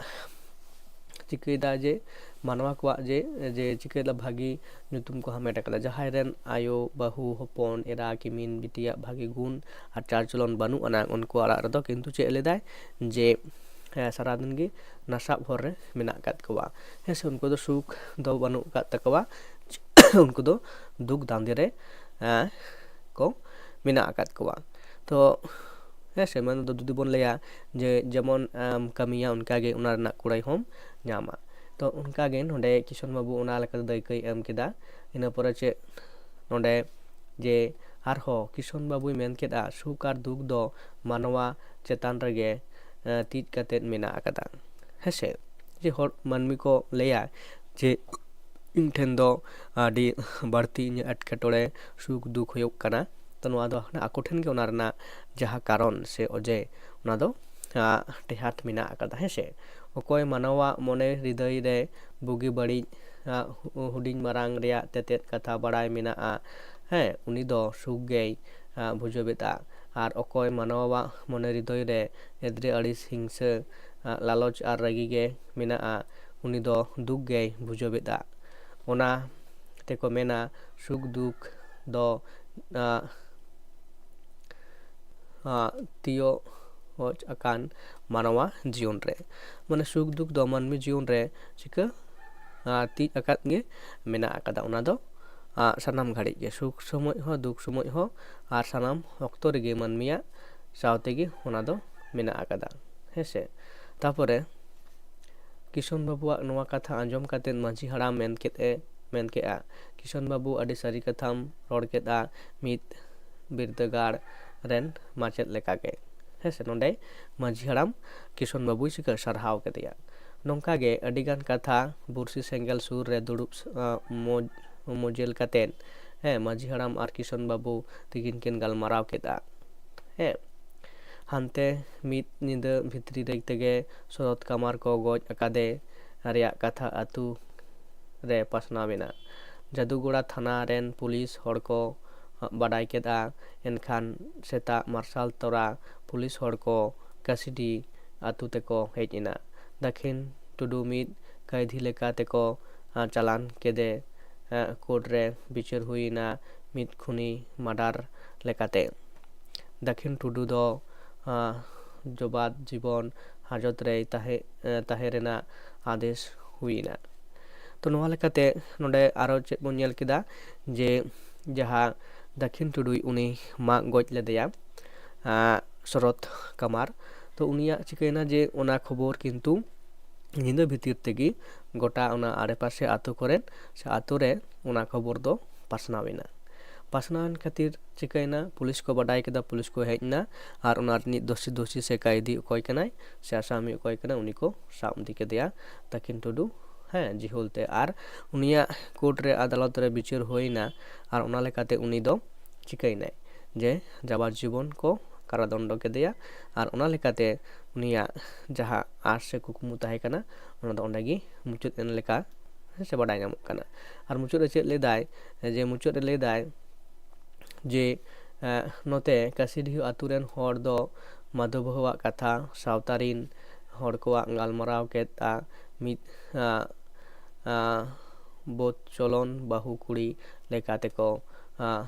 ᱪᱤᱠᱟᱹᱭᱮᱫᱟ ᱡᱮ ᱢᱟᱱᱣᱟ ᱠᱚᱣᱟᱜ ᱡᱮ, ᱡᱮ ᱪᱤᱠᱟᱹᱭᱮᱫᱟ ᱵᱷᱟᱹᱜᱤ ᱧᱩᱛᱩᱢ ᱠᱚ ᱦᱟᱢᱮᱴ ᱟᱠᱟᱫᱟ᱾ ᱡᱟᱦᱟᱸᱭ ᱨᱮᱱ ᱟᱭᱳ, ᱵᱟᱹᱦᱩ, ᱦᱚᱯᱚᱱ, ᱮᱨᱟ, ᱠᱤᱢᱤᱱ, ᱵᱤᱴᱤᱭᱟᱜ ᱵᱷᱟᱹᱜᱤ ᱜᱩᱱ ᱟᱨ ᱪᱟᱞ ᱪᱚᱞᱚᱱ ᱵᱟᱹᱱᱩᱜ ᱟᱱᱟ, ᱩᱱᱠᱩ ᱚᱲᱟᱜ ᱨᱮᱫᱚ ᱠᱤᱱᱛᱩ ᱪᱮᱫ ᱞᱮᱫᱟᱭ ᱡᱮ, ᱦᱮᱸ, ᱥᱟᱨᱟᱫᱤᱱ ᱜᱮ ᱱᱟᱥᱟᱵ ᱦᱚᱨ ᱨᱮ ᱢᱮᱱᱟᱜ ᱟᱠᱟᱫ ᱠᱚᱣᱟ᱾ ᱦᱮᱸ ᱥᱮ, ᱩᱱᱠᱩ ᱫᱚ ᱥᱩᱠ ᱫᱚ ᱵᱟᱹᱱᱩᱜ ᱟᱠᱟᱫ ᱛᱟᱠᱚᱣᱟ᱾ ᱩᱱᱠᱩ ᱫᱚ ᱫᱩᱠ ᱫᱟᱸᱫᱮ ᱨᱮ, ᱦᱮᱸ, ᱠᱚ ᱢᱮᱱᱟᱜ ᱟᱠᱟᱫ ᱠᱚᱣᱟ᱾ ᱛᱚ ᱦᱮᱸ ᱥᱮ, ᱢᱮᱱ ᱫᱚ ᱡᱩᱫᱤ ᱵᱚᱱ ᱞᱟᱹᱭᱟ ᱡᱮ ᱡᱮᱢᱚᱱ ᱟᱢ ᱠᱟᱹᱢᱤᱭᱟ, ᱚᱱᱠᱟᱜᱮ ᱚᱱᱟ ᱨᱮᱱᱟᱜ ᱠᱩᱲᱟᱹᱭ ᱦᱚᱸᱢ ᱧᱟᱢᱟ᱾ ᱛᱚ ᱚᱱᱠᱟᱜᱮ ᱱᱚᱰᱮ ᱠᱤᱥᱚᱱ ᱵᱟᱹᱵᱩ ᱚᱱᱟ ᱞᱮᱠᱟᱛᱮ ᱫᱟᱹᱭᱠᱟᱹᱭ ᱮᱢ ᱠᱮᱫᱟ᱾ ᱤᱱᱟᱹ ᱯᱚᱨᱮ ᱪᱮᱫ ᱱᱚᱰᱮ ᱡᱮ ᱟᱨᱦᱚᱸ ᱠᱤᱥᱚᱱ ᱵᱟᱹᱵᱩᱭ ᱢᱮᱱ ᱠᱮᱫᱟ, ᱥᱩᱠ ᱟᱨ ᱫᱩᱠ ᱫᱚ ᱢᱟᱱᱣᱟ ᱪᱮᱛᱟᱱ ᱨᱮᱜᱮ, ᱮ, ᱛᱤᱡ ᱠᱟᱛᱮᱫ ᱢᱮᱱᱟᱜ ᱟᱠᱟᱫᱟ᱾ ᱦᱮᱸ ᱥᱮ, ᱡᱮ ᱦᱚᱲ ᱢᱟᱹᱱᱢᱤ ᱠᱚ ᱞᱟᱹᱭᱟ ᱡᱮ ᱤᱧ ᱴᱷᱮᱱ ᱫᱚ ᱟᱹᱰᱤ ᱵᱟᱹᱲᱛᱤ ᱤᱧᱟᱹᱜ ᱮᱴᱠᱮᱴᱚᱬᱮ, ᱥᱩᱠ ᱫᱩᱠ ᱦᱩᱭᱩᱜ ᱠᱟᱱᱟ᱾ ᱛᱚ ᱱᱚᱣᱟ ᱫᱚ ᱟᱠᱚ ᱴᱷᱮᱱ ᱜᱮ ᱚᱱᱟ ᱨᱮᱱᱟᱜ ᱡᱟᱦᱟᱸ ᱠᱟᱨᱚᱱ ᱥᱮ ᱚᱡᱮ, ᱚᱱᱟ ᱫᱚ, ᱟ, ᱴᱮᱦᱟᱴ ᱢᱮᱱᱟᱜ ᱟᱠᱟᱫᱟ, ᱦᱮᱸ ᱥᱮ᱾ ᱚᱠᱚᱭ ᱢᱟᱱᱣᱟᱜ ᱢᱚᱱᱮ ᱦᱨᱤᱫᱟᱹᱭ ᱨᱮ ᱵᱩᱜᱤ ᱵᱟᱹᱲᱤᱡ, ᱟ, ᱦᱩ-, ᱦᱩᱰᱤᱧ ᱢᱟᱨᱟᱝ ᱨᱮᱭᱟᱜ ᱛᱮᱛᱮᱫ ᱠᱟᱛᱷᱟ ᱵᱟᱲᱟᱭ ᱢᱮᱱᱟᱜᱼᱟ, ᱦᱮᱸ, ᱩᱱᱤ ᱫᱚ ᱥᱩᱠ ᱜᱮᱭ, ᱟ, ᱵᱩᱡᱷᱟᱹᱣᱮᱫᱼᱟ᱾ ᱟᱨ ᱚᱠᱚᱭ ᱢᱟᱱᱣᱟᱣᱟᱜ ᱢᱚᱱᱮ ᱦᱨᱤᱫᱟᱹᱭ ᱨᱮ ᱮᱫᱽᱨᱮ, ᱟᱹᱲᱤᱥ, ᱦᱤᱝᱥᱟᱹ, ᱟ, ᱞᱟᱞᱚᱪ ᱟᱨ ᱨᱟᱹᱜᱤ ᱜᱮ ᱢᱮᱱᱟᱜᱼᱟ, ᱩᱱᱤ ᱫᱚ ᱫᱩᱠ ᱜᱮᱭ ᱵᱩᱡᱷᱟᱹᱣᱮᱫᱼᱟ᱾ ᱚᱱᱟ ᱛᱮᱠᱚ ᱢᱮᱱᱟ, ᱥᱩᱠ ᱫᱩᱠ ᱫᱚ, ᱟ, ᱟ, ᱛᱤᱭᱳᱜ ᱟᱠᱟᱱ ᱢᱟᱱᱣᱟ ᱡᱤᱭᱚᱱ ᱨᱮ᱾ ᱢᱟᱱᱮ ᱥᱩᱠ ᱫᱩᱠ ᱫᱚ ᱢᱟᱹᱱᱢᱤ ᱡᱤᱭᱚᱱ ᱨᱮ ᱪᱤᱠᱟᱹ, ᱟ, ᱛᱤᱡ ᱟᱠᱟᱫ ᱜᱮ ᱢᱮᱱᱟᱜ ᱟᱠᱟᱫᱟ᱾ ᱚᱱᱟ ᱫᱚ, ᱟ, ᱥᱟᱱᱟᱢ ᱜᱷᱟᱹᱲᱤᱡ ᱜᱮ, ᱥᱩᱠ ᱥᱚᱢᱚᱭ ᱦᱚᱸ, ᱫᱩᱠ ᱥᱚᱢᱚᱭ ᱦᱚᱸ, ᱟᱨ ᱥᱟᱱᱟᱢ ᱚᱠᱛᱚ ᱨᱮᱜᱮ ᱢᱟᱹᱱᱢᱤᱭᱟᱜ ᱥᱟᱶ ᱛᱮᱜᱮ ᱚᱱᱟ ᱫᱚ ᱢᱮᱱᱟᱜ ᱟᱠᱟᱫᱟ, ᱦᱮᱸ ᱥᱮ᱾ ᱛᱟᱯᱚᱨᱮ ᱠᱤᱥᱚᱱ ᱵᱟᱹᱵᱩᱣᱟᱜ ᱱᱚᱣᱟ ᱠᱟᱛᱷᱟ ᱟᱸᱡᱚᱢ ᱠᱟᱛᱮ ᱢᱟᱹᱡᱷᱤ ᱦᱟᱲᱟᱢ ᱢᱮᱱ ᱠᱮᱫ ᱮ ᱢᱮᱱ ᱠᱮᱫᱼᱟ, "ᱠᱤᱥᱚᱱ ᱵᱟᱹᱵᱩ, ᱟᱹᱰᱤ ᱥᱟᱹᱨᱤ ᱠᱟᱛᱷᱟᱢ ᱨᱚᱲ ᱠᱮᱫᱼᱟ, ᱢᱤᱫ ᱵᱤᱨᱫᱟᱹᱜᱟᱲ ᱨᱮᱱ ᱢᱟᱪᱮᱫ ᱞᱮᱠᱟᱜᱮ᱾" ᱦᱮᱸ ᱥᱮ, ᱱᱚᱰᱮ ᱢᱟᱹᱡᱷᱤ ᱦᱟᱲᱟᱢ ᱠᱤᱥᱚᱱ ᱵᱟᱹᱵᱩᱭ ᱥᱤᱠᱟᱹ ᱥᱟᱨᱦᱟᱣ ᱠᱮᱫᱮᱭᱟ᱾ ᱱᱚᱝᱠᱟ ᱜᱮ ᱟᱹᱰᱤ ᱜᱟᱱ ᱠᱟᱛᱷᱟ ᱵᱩᱨᱥᱤ ᱥᱮᱸᱜᱮᱞ ᱥᱩᱨ ᱨᱮ ᱫᱩᱲᱩᱵ ᱥ-, ᱟ, ᱢᱚᱡᱽ-, ᱢᱚᱡᱮᱞ ᱠᱟᱛᱮᱫ, ᱦᱮᱸ, ᱢᱟᱹᱡᱷᱤ ᱦᱟᱲᱟᱢ ᱟᱨ ᱠᱤᱥᱚᱱ ᱵᱟᱹᱵᱩ ᱛᱤᱠᱤᱱ ᱠᱤᱱ ᱜᱟᱞᱢᱟᱨᱟᱣ ᱠᱮᱫᱼᱟ᱾ ᱦᱮᱸ, ᱦᱟᱱᱛᱮ ᱢᱤᱫ ᱧᱤᱫᱟᱹ ᱵᱷᱤᱛᱨᱤ ᱨᱮ ᱛᱮᱜᱮ ᱥᱚᱨᱚᱛ ᱠᱟᱢᱟᱨ ᱠᱚ ᱜᱚᱡ ᱟᱠᱟᱫᱮ ᱨᱮᱭᱟᱜ ᱠᱟᱛᱷᱟ ᱟᱹᱛᱩ ᱨᱮ ᱯᱟᱥᱱᱟᱣ ᱮᱱᱟ᱾ ᱡᱟᱫᱩᱜᱚᱲᱟ ᱛᱷᱟᱱᱟ ᱨᱮᱱ ᱯᱩᱞᱤᱥ ᱦᱚᱲ ᱠᱚ ᱵᱟᱰᱟᱭ ᱠᱮᱫᱼᱟ᱾ ᱮᱱᱠᱷᱟᱱ ᱥᱮᱛᱟᱜ ᱢᱟᱨᱥᱟᱞ ᱛᱚᱨᱟ ᱯᱩᱞᱤᱥ ᱦᱚᱲ ᱠᱚ ᱠᱟᱥᱤᱰᱤ ᱟᱹᱛᱩ ᱛᱮᱠᱚ ᱦᱮᱡ ᱮᱱᱟ᱾ ᱫᱟᱹᱠᱷᱤᱱ ᱴᱩᱰᱩ ᱢᱤᱫ ᱠᱟᱹᱭᱫᱷᱤ ᱞᱮᱠᱟ ᱛᱮᱠᱚ, ᱟ, ᱪᱟᱞᱟᱱ ᱠᱮᱫᱮ, ᱟ, ᱠᱳᱨᱴ ᱨᱮ ᱵᱤᱪᱟᱹᱨ ᱦᱩᱭᱮᱱᱟ ᱢᱤᱫ ᱠᱷᱩᱱᱤ, ᱢᱟᱰᱟᱨ ᱞᱮᱠᱟᱛᱮ᱾ ᱫᱟᱹᱠᱷᱤᱱ ᱴᱩᱰᱩ ᱫᱚ, ᱟ, ᱡᱚᱵᱟᱫ ᱡᱤᱵᱚᱱ ᱦᱟᱡᱚᱛ ᱨᱮᱭ ᱛᱟᱦᱮᱸ, ᱮ, ᱛᱟᱦᱮᱸ ᱨᱮᱱᱟᱜ ᱟᱫᱮᱥ ᱦᱩᱭᱮᱱᱟ᱾ ᱛᱚ, ᱱᱚᱣᱟ ᱞᱮᱠᱟᱛᱮ ᱱᱚᱰᱮ ᱟᱨᱚ ᱪᱮᱫ ᱵᱚᱱ ᱧᱮᱞ ᱠᱮᱫᱟ, ᱡᱮ ᱡᱟᱦᱟᱸ ᱫᱟᱹᱠᱷᱤᱱ ᱴᱩᱰᱩᱭ ᱩᱱᱤ ᱢᱟᱜ ᱜᱚᱡ ᱞᱮᱫᱮᱭᱟ, ᱟ, ᱥᱚᱨᱚᱛ ᱠᱟᱢᱟᱨ, ᱛᱚ, ᱩᱱᱤᱭᱟᱜ ᱪᱤᱠᱟᱹᱭᱮᱱᱟ ᱡᱮ ᱚᱱᱟ ᱠᱷᱚᱵᱚᱨ ᱠᱤᱱᱛᱩ ᱧᱤᱫᱟᱹ ᱵᱷᱤᱛᱤᱨ ᱛᱮᱜᱮ ᱜᱚᱴᱟ ᱚᱱᱟ ᱟᱲᱮᱯᱟᱥᱮ ᱟᱛᱳ ᱠᱚᱨᱮᱱ ᱥᱮ ᱟᱛᱳ ᱨᱮ ᱚᱱᱟ ᱠᱷᱚᱵᱚᱨ ᱫᱚ ᱯᱟᱥᱱᱟᱣ ᱮᱱᱟ᱾ ᱯᱟᱥᱱᱟᱣ ᱮᱱ ᱠᱷᱟᱹᱛᱤᱨ ᱪᱤᱠᱟᱹᱭᱮᱱᱟ, ᱯᱩᱞᱤᱥ ᱠᱚ ᱵᱟᱰᱟᱭ ᱠᱮᱫᱟ, ᱯᱩᱞᱤᱥ ᱠᱚ ᱦᱮᱡ ᱮᱱᱟ ᱟᱨ ᱚᱱᱟ ᱨᱤᱱᱤᱡ ᱫᱳᱥᱤ, ᱫᱳᱥᱤ ᱥᱮ ᱠᱟᱭᱫᱤ ᱚᱠᱚᱭ ᱠᱟᱱᱟᱭ ᱥᱮ ᱟᱥᱟᱢᱤ ᱚᱠᱚᱭ ᱠᱟᱱᱟᱭ, ᱩᱱᱤ ᱠᱚ ᱥᱟᱵ ᱤᱫᱤ ᱠᱮᱫᱮᱭᱟ ᱫᱟᱹᱠᱷᱤᱱ ᱴᱩᱰᱩ, ᱦᱮᱸ, ᱡᱤᱦᱳᱞ ᱛᱮ᱾ ᱟᱨ ᱩᱱᱤᱭᱟᱜ ᱠᱳᱨᱴ ᱨᱮ, ᱟᱫᱟᱞᱚᱛ ᱨᱮ ᱵᱤᱪᱟᱹᱨ ᱦᱩᱭᱱᱟ ᱟᱨ ᱚᱱᱟ ᱞᱮᱠᱟᱛᱮ ᱩᱱᱤ ᱫᱚ ᱪᱤᱠᱟᱹᱭᱮᱱᱟᱭ ᱡᱮ ᱡᱟᱵᱟᱨ ᱡᱤᱵᱚᱱ ᱠᱚ ᱠᱟᱨᱟᱫᱚᱱᱰᱚ ᱠᱮᱫᱮᱭᱟ᱾ ᱟᱨ ᱚᱱᱟ ᱞᱮᱠᱟᱛᱮ ᱩᱱᱤᱭᱟᱜ ᱡᱟᱦᱟᱸ ᱟᱸᱥ ᱥᱮ ᱠᱩᱠᱢᱩ ᱛᱟᱦᱮᱸ ᱠᱟᱱᱟ, ᱚᱱᱟ ᱫᱚ ᱚᱸᱰᱮ ᱜᱮ ᱢᱩᱪᱟᱹᱫ ᱮᱱ ᱞᱮᱠᱟ ᱥᱮ ᱵᱟᱰᱟᱭ ᱧᱟᱢᱚᱜ ᱠᱟᱱᱟ᱾ ᱟᱨ ᱢᱩᱪᱟᱹᱫ ᱨᱮ ᱪᱮᱫ ᱞᱟᱹᱭᱫᱟᱭ, ᱡᱮ ᱢᱩᱪᱟᱹᱫ ᱨᱮ ᱞᱟᱹᱭᱫᱟᱭ ᱡᱮ, ᱮ, ᱱᱚᱛᱮ ᱠᱟᱥᱤᱰᱤᱦᱟᱹ ᱟᱛᱳ ᱨᱮᱱ ᱦᱚᱲ ᱫᱚ ᱢᱟᱫᱷᱚ ᱵᱟᱹᱦᱩᱣᱟᱜ ᱠᱟᱛᱷᱟ, ᱥᱟᱶᱛᱟ ᱨᱤᱱ ᱦᱚᱲ ᱠᱚᱣᱟᱜ ᱜᱟᱞᱢᱟᱨᱟᱣ ᱠᱮᱫᱼᱟ, ᱢᱤᱫ, ᱟ, ᱟ, ᱵᱚᱫ ᱪᱚᱞᱚᱱ ᱵᱟᱹᱦᱩ ᱠᱩᱲᱤ ᱞᱮᱠᱟ ᱛᱮᱠᱚ, ᱟ,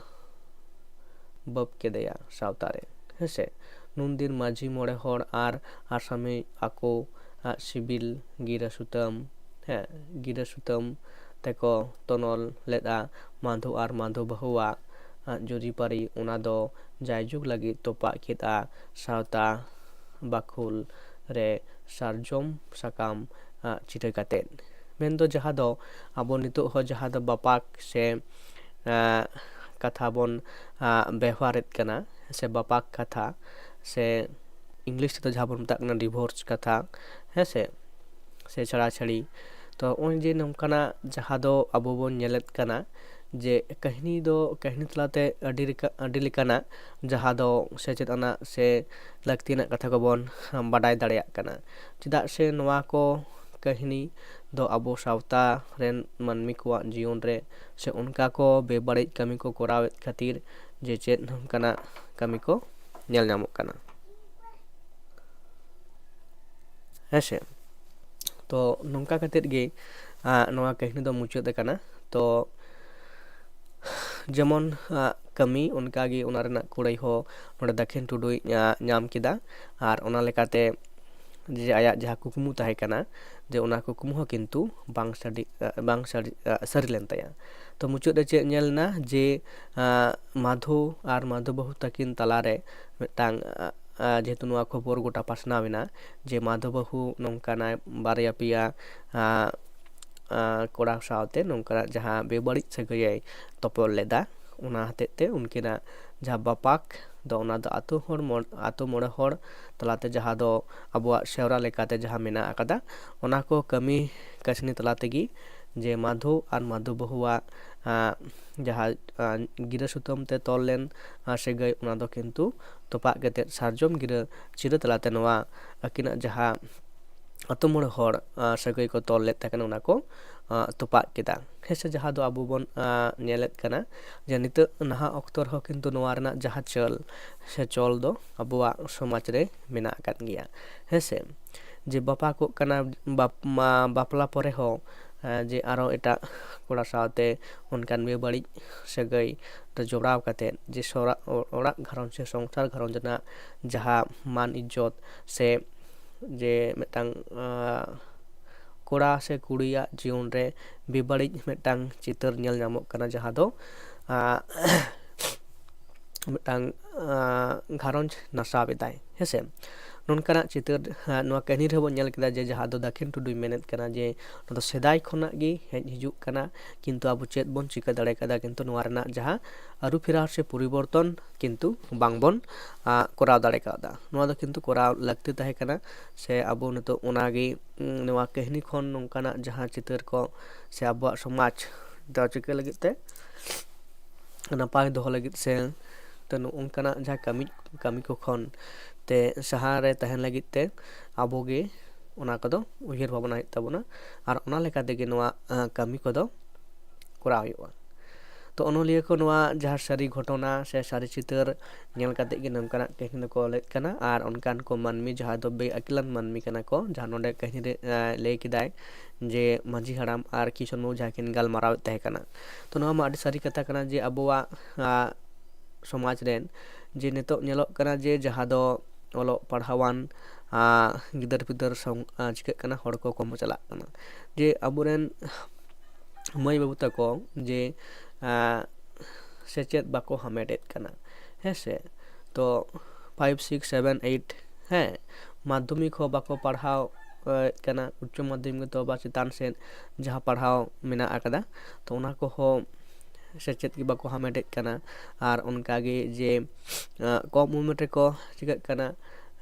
ᱵᱟᱹᱵ ᱠᱮᱫᱮᱭᱟ ᱥᱟᱶᱛᱟ ᱨᱮ, ᱦᱮᱸᱥᱮ᱾ ᱱᱩᱱᱫᱤᱱ ᱢᱟᱹᱡᱷᱤ ᱢᱚᱬᱮ ᱦᱚᱲ ᱟᱨ ᱟᱥᱟᱢᱤ ᱟᱠᱚ, ᱟ, ᱥᱤᱵᱤᱞ ᱜᱤᱨᱟᱹ ᱥᱩᱛᱟᱹᱢ, ᱦᱮᱸ, ᱜᱤᱨᱟᱹ ᱥᱩᱛᱟᱹᱢ ᱛᱮᱠᱚ ᱛᱚᱱᱚᱞ ᱞᱮᱫᱼᱟ᱾ ᱢᱟᱫᱷᱚ ᱟᱨ ᱢᱟᱫᱷᱚ ᱵᱟᱹᱦᱩᱣᱟᱜ, ᱟ, ᱡᱩᱨᱤᱯᱟᱹᱨᱤ ᱚᱱᱟ ᱫᱚ ᱡᱟᱭᱡᱩᱜᱽ ᱞᱟᱹᱜᱤᱫ ᱛᱚᱯᱟᱜ ᱠᱮᱫᱼᱟ᱾ ᱥᱟᱶᱛᱟ ᱵᱟᱠᱷᱳᱞ ᱨᱮ ᱥᱟᱨᱡᱚᱢ ᱥᱟᱠᱟᱢ ᱪᱤᱨᱟᱹ ᱠᱟᱛᱮᱫ᱾ ᱢᱮᱱᱫᱚ ᱡᱟᱦᱟᱸ ᱫᱚ ᱟᱵᱚ ᱱᱤᱛᱚᱜ ᱦᱚᱸ ᱡᱟᱦᱟᱸ ᱫᱚ ᱵᱟᱯᱟᱠ ᱥᱮ ᱠᱟᱛᱷᱟ ᱵᱚᱱ ᱵᱮᱣᱦᱟᱨᱮᱫ ᱠᱟᱱᱟ, ᱥᱮ ᱵᱟᱯᱟᱠ ᱠᱟᱛᱷᱟ, ᱥᱮ ᱤᱝᱞᱤᱥ ᱛᱮᱫᱚ ᱡᱟᱦᱟᱸ ᱵᱚᱱ ᱢᱮᱛᱟᱜ ᱠᱟᱱᱟ ᱰᱤᱵᱷᱳᱨᱥ ᱠᱟᱛᱷᱟ, ᱦᱮᱸ ᱥᱮ, ᱥᱮ ᱪᱷᱟᱲᱟᱪᱷᱟᱹᱲᱤ᱾ ᱛᱚ ᱱᱚᱜᱼᱚᱭ ᱡᱮ ᱱᱚᱝᱠᱟᱱᱟᱜ ᱡᱟᱦᱟᱸ ᱫᱚ ᱟᱵᱚ ᱵᱚᱱ ᱧᱮᱞᱮᱫ ᱠᱟᱱᱟ ᱡᱮ ᱠᱟᱹᱦᱱᱤ ᱫᱚ, ᱠᱟᱹᱦᱱᱤ ᱛᱟᱞᱟᱛᱮ ᱟᱹᱰᱤ ᱞᱮᱠᱟ, ᱟᱹᱰᱤ ᱞᱮᱠᱟᱱᱟᱜ ᱡᱟᱦᱟᱸ ᱫᱚ ᱥᱮᱪᱮᱫ ᱟᱱᱟᱜ ᱥᱮ ᱞᱟᱹᱠᱛᱤᱭᱟᱱᱟᱜ ᱠᱟᱛᱷᱟ ᱠᱚᱵᱚᱱ ᱵᱟᱰᱟᱭ ᱫᱟᱲᱮᱭᱟᱜ ᱠᱟᱱᱟ᱾ ᱪᱮᱫᱟᱜ ᱥᱮ ᱱᱚᱣᱟ ᱠᱚ ᱠᱟᱹᱦᱱᱤ ᱫᱚ ᱟᱵᱚ ᱥᱟᱶᱛᱟ ᱨᱮᱱ ᱢᱟᱹᱱᱢᱤ ᱠᱚᱣᱟᱜ ᱡᱤᱭᱚᱱ ᱨᱮ ᱥᱮ ᱚᱱᱠᱟ ᱠᱚ ᱵᱮᱵᱟᱹᱲᱤᱡ ᱠᱟᱹᱢᱤ ᱠᱚ ᱠᱚᱨᱟᱣᱮᱫ ᱠᱷᱟᱹᱛᱤᱨ ᱡᱮ ᱪᱮᱫ ᱱᱚᱝᱠᱟᱱᱟᱜ ᱠᱟᱹᱢᱤ ᱠᱚ ᱧᱮᱞ ᱧᱟᱢᱚᱜ ᱠᱟᱱᱟ᱾ ᱦᱮᱸ ᱥᱮ? ᱛᱚ ᱱᱚᱝᱠᱟ ᱠᱟᱛᱮᱫ ᱜᱮ ᱱᱚᱣᱟ ᱠᱟᱹᱦᱱᱤ ᱫᱚ ᱢᱩᱪᱟᱹᱫ ᱟᱠᱟᱱᱟ᱾ ᱛᱚ ᱡᱮᱢᱚᱱ ᱠᱟᱹᱢᱤ, ᱚᱱᱠᱟᱜᱮ ᱚᱱᱟ ᱨᱮᱱᱟᱜ ᱠᱩᱲᱟᱹᱭ ᱦᱚᱸ ᱱᱚᱰᱮ ᱫᱟᱹᱠᱷᱤᱱ ᱴᱩᱰᱩᱭ ᱧᱟᱢ ᱠᱮᱫᱟ᱾ ᱟᱨ ᱚᱱᱟ ᱞᱮᱠᱟᱛᱮ ᱡᱮ ᱟᱭᱟᱜ ᱡᱟᱦᱟᱸ ᱠᱩᱠᱢᱩ ᱛᱟᱦᱮᱸ ᱠᱟᱱᱟ, ᱡᱮ ᱚᱱᱟ ᱠᱩᱠᱢᱩ ᱦᱚᱸ ᱠᱤᱱᱛᱩ ᱵᱟᱝ ᱥᱟᱹᱨᱤ, ᱵᱟᱝ ᱥᱟᱹᱨᱤ, ᱥᱟᱹᱨᱤ ᱞᱮᱱ ᱛᱟᱭᱟ᱾ ᱛᱚ ᱢᱩᱪᱟᱹᱫ ᱨᱮ ᱪᱮᱫ ᱧᱮᱞ ᱮᱱᱟ ᱡᱮ ᱢᱟᱫᱷᱩ ᱟᱨ ᱢᱟᱫᱷᱩ ᱵᱟᱹᱦᱩ ᱛᱟᱹᱠᱤᱱ ᱛᱟᱞᱟᱨᱮ ᱢᱤᱫᱴᱟᱝ, ᱡᱮᱦᱮᱛᱩ ᱱᱚᱣᱟ ᱠᱷᱚᱵᱚᱨ ᱜᱚᱴᱟ ᱯᱟᱥᱱᱟᱣ ᱮᱱᱟ ᱡᱮ ᱢᱟᱫᱷᱩ ᱵᱟᱹᱦᱩ ᱱᱚᱝᱠᱟᱱᱟᱜ ᱵᱟᱨᱭᱟ ᱯᱮᱭᱟ ᱠᱚᱲᱟ ᱥᱟᱶᱛᱮ ᱱᱚᱝᱠᱟᱱᱟᱜ ᱡᱟᱦᱟᱸ ᱵᱮᱵᱟᱹᱲᱤᱡ ᱥᱟᱹᱜᱟᱹᱭᱮ ᱛᱚᱯᱚᱞ ᱞᱮᱫᱟ, ᱚᱱᱟ ᱦᱚᱛᱮᱡ ᱛᱮ ᱩᱱᱠᱤᱱᱟᱜ ᱡᱟᱦᱟᱸ ᱵᱟᱯᱟᱠ ᱫᱚ, ᱚᱱᱟ ᱫᱚ ᱟᱛᱳ ᱦᱚᱲ ᱢᱚ-, ᱟᱛᱳ ᱢᱚᱬᱮ ᱦᱚᱲ ᱛᱟᱞᱟᱛᱮ ᱡᱟᱦᱟᱸ ᱫᱚ ᱟᱵᱚᱣᱟᱜ ᱥᱮᱣᱨᱟ ᱞᱮᱠᱟᱛᱮ ᱡᱟᱦᱟᱸ ᱢᱮᱱᱟᱜ ᱟᱠᱟᱫᱟ, ᱚᱱᱟ ᱠᱚ ᱠᱟᱹᱢᱤ ᱠᱟᱹᱥᱱᱤ ᱛᱟᱞᱟ ᱛᱮᱜᱮ ᱡᱮ ᱢᱟᱫᱷᱩ ᱟᱨ ᱢᱟᱫᱷᱩ ᱵᱟᱹᱦᱩᱣᱟᱜ ᱡᱟᱦᱟᱸ ᱜᱤᱨᱟᱹ ᱥᱩᱛᱟᱹᱢ ᱛᱮ ᱛᱚᱞ ᱞᱮᱱ ᱥᱟᱹᱜᱟᱹᱭ, ᱚᱱᱟ ᱫᱚ ᱠᱤᱱᱛᱩ ᱛᱚᱯᱟᱜ ᱠᱟᱛᱮᱫ ᱥᱟᱨᱡᱚᱢ ᱜᱤᱨᱟᱹ ᱪᱤᱨᱟᱹ ᱛᱟᱞᱟᱛᱮ ᱱᱚᱣᱟ ᱟᱹᱠᱤᱱᱟᱜ ᱡᱟᱦᱟᱸ ᱟᱛᱳ ᱢᱚᱬᱮ ᱦᱚᱲ ᱥᱟᱹᱜᱟᱹᱭ ᱠᱚ ᱛᱚᱞ ᱞᱮᱫ ᱛᱟᱦᱮᱸ ᱠᱟᱱᱟ, ᱚᱱᱟ ᱠᱚ ᱛᱚᱯᱟᱜ ᱠᱮᱫᱟ᱾ ᱦᱮᱸ ᱥᱮ, ᱡᱟᱦᱟᱸ ᱫᱚ ᱟᱵᱚ ᱵᱚᱱ ᱧᱮᱞᱮᱫ ᱠᱟᱱᱟ ᱡᱮ ᱱᱤᱛᱚᱜ ᱱᱟᱦᱟᱜ ᱚᱠᱛᱚ ᱨᱮᱦᱚᱸ ᱠᱤᱱᱛᱩ ᱱᱚᱣᱟ ᱨᱮᱱᱟᱜ ᱡᱟᱦᱟᱸ ᱪᱟᱹᱞ ᱥᱮ ᱪᱚᱞ ᱫᱚ ᱟᱵᱚᱣᱟᱜ ᱥᱚᱢᱟᱡᱽ ᱨᱮ ᱢᱮᱱᱟᱜ ᱟᱠᱟᱫ ᱜᱮᱭᱟ᱾ ᱦᱮᱸ ᱥᱮ, ᱡᱮ ᱵᱟᱯᱟᱠᱚᱜ ᱠᱟᱱᱟ, ᱵᱟᱯ-, ᱢᱟ-, ᱵᱟᱯᱞᱟ ᱯᱚᱨᱮ ᱦᱚᱸ ᱡᱮ ᱟᱨᱚ ᱮᱴᱟᱜ ᱠᱚᱲᱟ ᱥᱟᱶᱛᱮ ᱚᱱᱠᱟᱱ ᱵᱮᱵᱟᱹᱲᱤᱡ ᱥᱟᱹᱜᱟᱹᱭ ᱨᱮ ᱡᱚᱲᱟᱣ ᱠᱟᱛᱮᱫ ᱡᱮ ᱥᱚᱨᱟ-, ᱚᱲᱟᱜ ᱜᱷᱟᱨᱚᱸᱡᱽ ᱥᱮ ᱥᱚᱝᱥᱟᱨ ᱜᱷᱟᱨᱚᱸᱡᱽ ᱨᱮᱱᱟᱜ ᱡᱟᱦᱟᱸ ᱢᱟᱱ ᱤᱡᱽᱡᱚᱛ ᱥᱮ ᱡᱮ ᱢᱤᱫᱴᱟᱝ ᱠᱚᱲᱟ ᱥᱮ ᱠᱩᱲᱤᱭᱟᱜ ᱡᱤᱭᱚᱱ ᱨᱮ ᱵᱮᱵᱟᱹᱲᱤᱡ ᱢᱤᱫᱴᱟᱝ ᱪᱤᱛᱟᱹᱨ ᱧᱮᱞ ᱧᱟᱢᱚᱜ ᱠᱟᱱᱟ, ᱡᱟᱦᱟᱸ ᱫᱚ ᱢᱤᱫᱴᱟᱝ ᱜᱷᱟᱨᱚᱸᱡᱽ ᱱᱟᱥᱟᱣ ᱮᱫᱟᱭ᱾ ᱦᱮᱸᱥᱮ, ᱱᱚᱝᱠᱟᱱᱟᱜ ᱪᱤᱛᱟᱹᱨ ᱱᱚᱣᱟ ᱠᱟᱹᱦᱱᱤ ᱨᱮᱦᱚᱸ ᱵᱚᱱ ᱧᱮᱞ ᱠᱮᱫᱟ ᱡᱮ ᱡᱟᱦᱟᱸ ᱫᱚ ᱫᱟᱹᱠᱷᱤᱱ ᱴᱩᱰᱩᱭ ᱢᱮᱱᱮᱫ ᱠᱟᱱᱟ ᱡᱮ ᱱᱚᱣᱟ ᱫᱚ ᱥᱮᱫᱟᱭ ᱠᱷᱚᱱᱟᱜ ᱜᱮ ᱦᱮᱡ ᱦᱤᱡᱩᱜ ᱠᱟᱱᱟ, ᱠᱤᱱᱛᱩ ᱟᱵᱚ ᱪᱮᱫ ᱵᱚᱱ ᱪᱤᱠᱟᱹ ᱫᱟᱲᱮ ᱠᱟᱫᱟ, ᱠᱤᱱᱛᱩ ᱱᱚᱣᱟ ᱨᱮᱱᱟᱜ ᱡᱟᱦᱟᱸ ᱟᱹᱨᱩ ᱯᱷᱮᱨᱟᱣ ᱥᱮ ᱯᱚᱨᱤᱵᱚᱨᱛᱚᱱ ᱠᱤᱱᱛᱩ ᱵᱟᱝᱵᱚᱱ ᱠᱚᱨᱟᱣ ᱫᱟᱲᱮ ᱠᱟᱣᱫᱟ᱾ ᱱᱚᱣᱟ ᱫᱚ ᱠᱤᱱᱛᱩ ᱠᱚᱨᱟᱣ ᱞᱟᱹᱠᱛᱤ ᱛᱟᱦᱮᱸ ᱠᱟᱱᱟ, ᱥᱮ ᱟᱵᱚ ᱱᱤᱛᱚᱜ ᱚᱱᱟᱜᱮ ᱱᱚᱣᱟ ᱠᱟᱹᱦᱱᱤ ᱠᱷᱚᱱ ᱱᱚᱝᱠᱟᱱᱟᱜ ᱡᱟᱦᱟᱸ ᱪᱤᱛᱟᱹᱨ ᱠᱚ ᱥᱮ ᱟᱵᱚᱣᱟᱜ ᱥᱚᱢᱟᱡᱽ ᱫᱚ ᱪᱤᱠᱟᱹ ᱞᱟᱹᱜᱤᱫ ᱛᱮ ᱱᱟᱯᱟᱭ ᱫᱚᱦᱚ ᱞᱟᱹᱜᱤᱫ ᱥᱮ ᱛᱚ ᱱᱚᱝᱠᱟᱱᱟᱜ ᱡᱟᱦᱟᱸ ᱠᱟᱹᱢᱤ ᱠᱟᱹᱢᱤ ᱠᱚ ᱠᱷᱚᱱ ᱛᱮ ᱥᱟᱦᱟ ᱨᱮ ᱛᱟᱦᱮᱱ ᱞᱟᱹᱜᱤᱫ ᱛᱮ ᱟᱵᱚ ᱜᱮ ᱚᱱᱟ ᱠᱚᱫᱚ ᱩᱭᱦᱟᱹᱨ ᱵᱷᱟᱵᱽᱱᱟ ᱦᱩᱭᱩᱜ ᱛᱟᱵᱚᱱᱟ ᱟᱨ ᱚᱱᱟ ᱞᱮᱠᱟ ᱛᱮᱜᱮ ᱱᱚᱣᱟ ᱠᱟᱹᱢᱤ ᱠᱚᱫᱚ ᱠᱚᱨᱟᱣ ᱦᱩᱭᱩᱜᱼᱟ᱾ ᱛᱚ ᱚᱱᱚᱞᱤᱭᱟᱹ ᱠᱚ ᱱᱚᱣᱟ ᱡᱟᱦᱟᱸ ᱥᱟᱹᱨᱤ ᱜᱷᱚᱴᱚᱱᱟ ᱥᱮ ᱥᱟᱹᱨᱤ ᱪᱤᱛᱟᱹᱨ ᱧᱮᱞ ᱠᱟᱛᱮ ᱜᱮ ᱱᱚᱝᱠᱟᱱᱟᱜ ᱠᱟᱹᱦᱱᱤ ᱫᱚᱠᱚ ᱚᱞᱮᱫ ᱠᱟᱱᱟ ᱟᱨ ᱚᱱᱠᱟᱱ ᱠᱚ ᱢᱟᱹᱱᱢᱤ ᱡᱟᱦᱟᱸ ᱫᱚ ᱵᱮᱼᱟᱹᱠᱤᱞᱟᱱ ᱢᱟᱹᱱᱢᱤ ᱠᱟᱱᱟ ᱠᱚ, ᱡᱟᱦᱟᱸ ᱱᱚᱰᱮ ᱠᱟᱹᱦᱱᱤ ᱨᱮ ᱞᱟᱹᱭ ᱠᱮᱫᱟᱭ ᱡᱮ ᱢᱟᱹᱡᱷᱤ ᱦᱟᱲᱟᱢ ᱟᱨ ᱠᱤᱥᱚᱱ ᱵᱟᱹᱵᱩ ᱡᱟᱦᱟᱸ ᱠᱤᱱ ᱜᱟᱞᱢᱟᱨᱟᱣᱮᱫ ᱛᱟᱦᱮᱸ ᱠᱟᱱᱟ᱾ ᱛᱚ ᱱᱚᱣᱟ ᱢᱟ ᱟᱹᱰᱤ ᱥᱟᱹᱨᱤ ᱠᱟᱛᱷᱟ ᱠᱟᱱᱟ ᱡᱮ ᱟᱵᱚᱣᱟᱜ ᱥᱚᱢᱟᱡᱽ ᱨᱮᱱ ᱡᱮ ᱱᱤᱛᱚᱜ ᱧᱮᱞᱚᱜ ᱠᱟᱱᱟ ᱡᱮ ᱡᱟᱦᱟᱸ ᱫᱚ ᱚᱞᱚᱜ ᱯᱟᱲᱦᱟᱣᱟᱱ ᱜᱤᱫᱟᱹᱨ ᱯᱤᱫᱟᱹᱨ ᱪᱤᱠᱟᱹᱜ ᱠᱟᱱᱟ, ᱦᱚᱲ ᱠᱚ ᱠᱚᱢ ᱪᱟᱞᱟᱜ ᱠᱟᱱᱟ᱾ ᱡᱮ ᱟᱵᱚᱨᱮᱱ ᱢᱟᱹᱭ ᱵᱟᱹᱵᱩ ᱛᱟᱠᱚ ᱡᱮ ᱥᱮᱪᱮᱫ ᱵᱟᱠᱚ ᱦᱟᱢᱮᱴᱮᱫ ᱠᱟᱱᱟ, ᱦᱮᱸ ᱥᱮ᱾ ᱛᱚ ᱯᱷᱟᱭᱤᱵᱷ ᱥᱤᱠᱥ ᱥᱮᱵᱷᱮᱱ ᱮᱭᱤᱴ, ᱦᱮᱸ, ᱢᱟᱫᱽᱫᱷᱚᱢᱤᱠ ᱦᱚᱸ ᱵᱟᱠᱚ ᱯᱟᱲᱦᱟᱣ ᱮᱫ ᱠᱟᱱᱟ, ᱩᱪᱪᱚ ᱢᱟᱫᱽᱫᱷᱚᱢᱤᱠ ᱫᱚ ᱵᱟ ᱪᱮᱛᱟᱱ ᱥᱮᱫ ᱡᱟᱦᱟᱸ ᱯᱟᱲᱦᱟᱣ ᱢᱮᱱᱟᱜ ᱟᱠᱟᱫᱟ, ᱛᱚ ᱚᱱᱟ ᱠᱚᱦᱚᱸ ᱥᱮᱪᱮᱫ ᱜᱮ ᱵᱟᱠᱚ ᱦᱟᱢᱮᱴᱮᱫ ᱠᱟᱱᱟ᱾ ᱟᱨ ᱚᱱᱠᱟᱜᱮ ᱡᱮ ᱠᱚᱢ ᱩᱢᱮᱨ ᱨᱮᱠᱚ ᱪᱤᱠᱟᱹᱜ ᱠᱟᱱᱟ,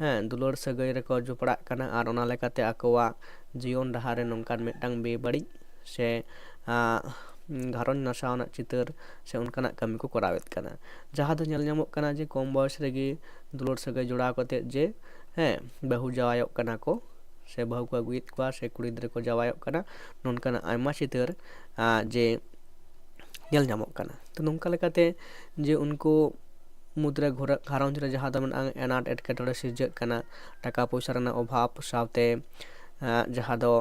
ᱦᱮᱸ, ᱫᱩᱞᱟᱹᱲ ᱥᱟᱹᱜᱟᱹᱭ ᱨᱮᱠᱚ ᱡᱚᱯᱲᱟᱜ ᱠᱟᱱᱟ ᱟᱨ ᱚᱱᱟ ᱞᱮᱠᱟᱛᱮ ᱟᱠᱚᱣᱟᱜ ᱡᱤᱭᱚᱱ ᱰᱟᱦᱟᱨ ᱨᱮ ᱱᱚᱝᱠᱟᱱ ᱢᱤᱫᱴᱟᱝ ᱵᱮᱵᱟᱹᱲᱤᱡ ᱥᱮ ᱜᱷᱟᱨᱚᱸᱡᱽ ᱱᱟᱥᱟᱣ ᱨᱮᱱᱟᱜ ᱪᱤᱛᱟᱹᱨ ᱥᱮ ᱚᱱᱠᱟᱱᱟᱜ ᱠᱟᱹᱢᱤ ᱠᱚ ᱠᱚᱨᱟᱣᱮᱫ ᱠᱟᱱᱟ᱾ ᱡᱟᱦᱟᱸ ᱫᱚ ᱧᱮᱞ ᱧᱟᱢᱚᱜ ᱠᱟᱱᱟ ᱡᱮ ᱠᱚᱢ ᱵᱚᱭᱚᱥ ᱨᱮᱜᱮ ᱫᱩᱞᱟᱹᱲ ᱥᱟᱹᱜᱟᱹᱭ ᱡᱚᱲᱟᱣ ᱠᱟᱛᱮᱫ ᱡᱮ, ᱦᱮᱸ, ᱵᱟᱹᱦᱩ ᱡᱟᱶᱟᱭᱚᱜ ᱠᱟᱱᱟ ᱠᱚ ᱥᱮ ᱵᱟᱹᱦᱩ ᱠᱚ ᱟᱹᱜᱩᱭᱮᱫ ᱠᱚᱣᱟ ᱥᱮ ᱠᱩᱲᱤ ᱜᱤᱫᱽᱨᱟᱹ ᱠᱚ ᱡᱟᱶᱟᱭᱚᱜ ᱠᱟᱱᱟ, ᱱᱚᱝᱠᱟᱱᱟᱜ ᱟᱭᱢᱟ ᱪᱤᱛᱟᱹᱨ ᱡᱮ ᱧᱮᱞ ᱧᱟᱢᱚᱜ ᱠᱟᱱᱟ᱾ ᱛᱚ ᱱᱚᱝᱠᱟ ᱞᱮᱠᱟᱛᱮ ᱡᱮ ᱩᱱᱠᱩ ᱢᱩᱫᱽᱨᱮ ᱜᱷᱚᱨᱟ-, ᱜᱷᱟᱨᱚᱸᱡᱽ ᱨᱮ ᱡᱟᱦᱟᱸ ᱫᱚ ᱢᱮᱱᱟᱜᱼᱟ ᱟᱱᱟᱴ ᱮᱴᱠᱮᱴᱚᱬᱮ ᱥᱤᱨᱡᱟᱹᱜ ᱠᱟᱱᱟ, ᱴᱟᱠᱟ ᱯᱚᱭᱥᱟ ᱨᱮᱱᱟᱜ ᱚᱵᱷᱟᱵᱽ ᱥᱟᱶᱛᱮ ᱡᱟᱦᱟᱸ ᱫᱚ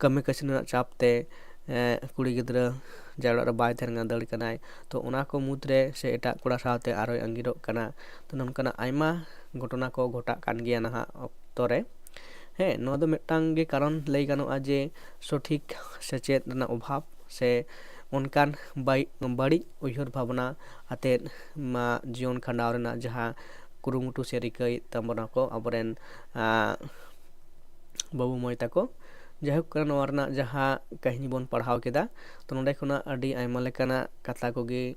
ᱠᱟᱹᱢᱤ ᱠᱟᱹᱥᱱᱤ ᱨᱮᱱᱟᱜ ᱪᱟᱯ ᱛᱮ ᱠᱩᱲᱤ ᱜᱤᱫᱽᱨᱟᱹ ᱡᱟᱶᱟᱭ ᱚᱲᱟᱜ ᱨᱮ ᱵᱟᱭ ᱛᱟᱦᱮᱱ ᱠᱟᱱᱟ, ᱫᱟᱹᱲ ᱠᱟᱱᱟᱭ᱾ ᱛᱚ ᱚᱱᱟ ᱠᱚ ᱢᱩᱫᱽᱨᱮ ᱥᱮ ᱮᱴᱟᱜ ᱠᱚᱲᱟ ᱥᱟᱶᱛᱮ ᱟᱨᱦᱚᱸᱭ ᱟᱸᱜᱤᱨᱚᱜ ᱠᱟᱱᱟ᱾ ᱛᱚ ᱱᱚᱝᱠᱟᱱᱟᱜ ᱟᱭᱢᱟ ᱜᱷᱚᱴᱚᱱᱟ ᱠᱚ ᱜᱷᱚᱴᱟᱜ ᱠᱟᱱ ᱜᱮᱭᱟ ᱱᱟᱦᱟᱜ ᱚᱠᱛᱚ ᱨᱮ᱾ ᱦᱮᱸ, ᱱᱚᱣᱟ ᱫᱚ ᱢᱤᱫᱴᱟᱝ ᱜᱮ ᱠᱟᱨᱚᱱ ᱞᱟᱹᱭ ᱜᱟᱱᱚᱜᱼᱟ ᱡᱮ ᱥᱚᱴᱷᱤᱠ ᱥᱮᱪᱮᱫ ᱨᱮᱱᱟᱜ ᱚᱵᱷᱟᱵᱽ ᱥᱮ ᱚᱱᱠᱟᱱ ᱵᱟᱹᱲᱤᱡ ᱩᱭᱦᱟᱹᱨ ᱵᱷᱟᱵᱽᱱᱟ ᱟᱛᱮᱫ ᱡᱤᱭᱚᱱ ᱠᱷᱟᱸᱰᱟᱣ ᱨᱮᱱᱟᱜ ᱡᱟᱦᱟᱸ ᱠᱩᱨᱩᱢᱩᱴᱩ ᱥᱮ ᱨᱤᱠᱟᱹᱭᱮᱫ ᱛᱟᱵᱚᱱᱟ ᱠᱚ ᱟᱵᱚᱨᱮᱱ ᱵᱟᱹᱵᱩ ᱢᱟᱹᱭ ᱛᱟᱠᱚ᱾ ᱡᱟᱭᱦᱳᱠ, ᱱᱚᱣᱟ ᱨᱮᱱᱟᱜ ᱡᱟᱦᱟᱸ ᱠᱟᱹᱦᱱᱤ ᱵᱚᱱ ᱯᱟᱲᱦᱟᱣ ᱠᱮᱫᱟ, ᱛᱚ ᱱᱚᱸᱰᱮ ᱠᱷᱚᱱᱟᱜ ᱟᱹᱰᱤ ᱟᱭᱢᱟ ᱞᱮᱠᱟᱱᱟᱜ ᱠᱟᱛᱷᱟ ᱠᱚᱜᱮ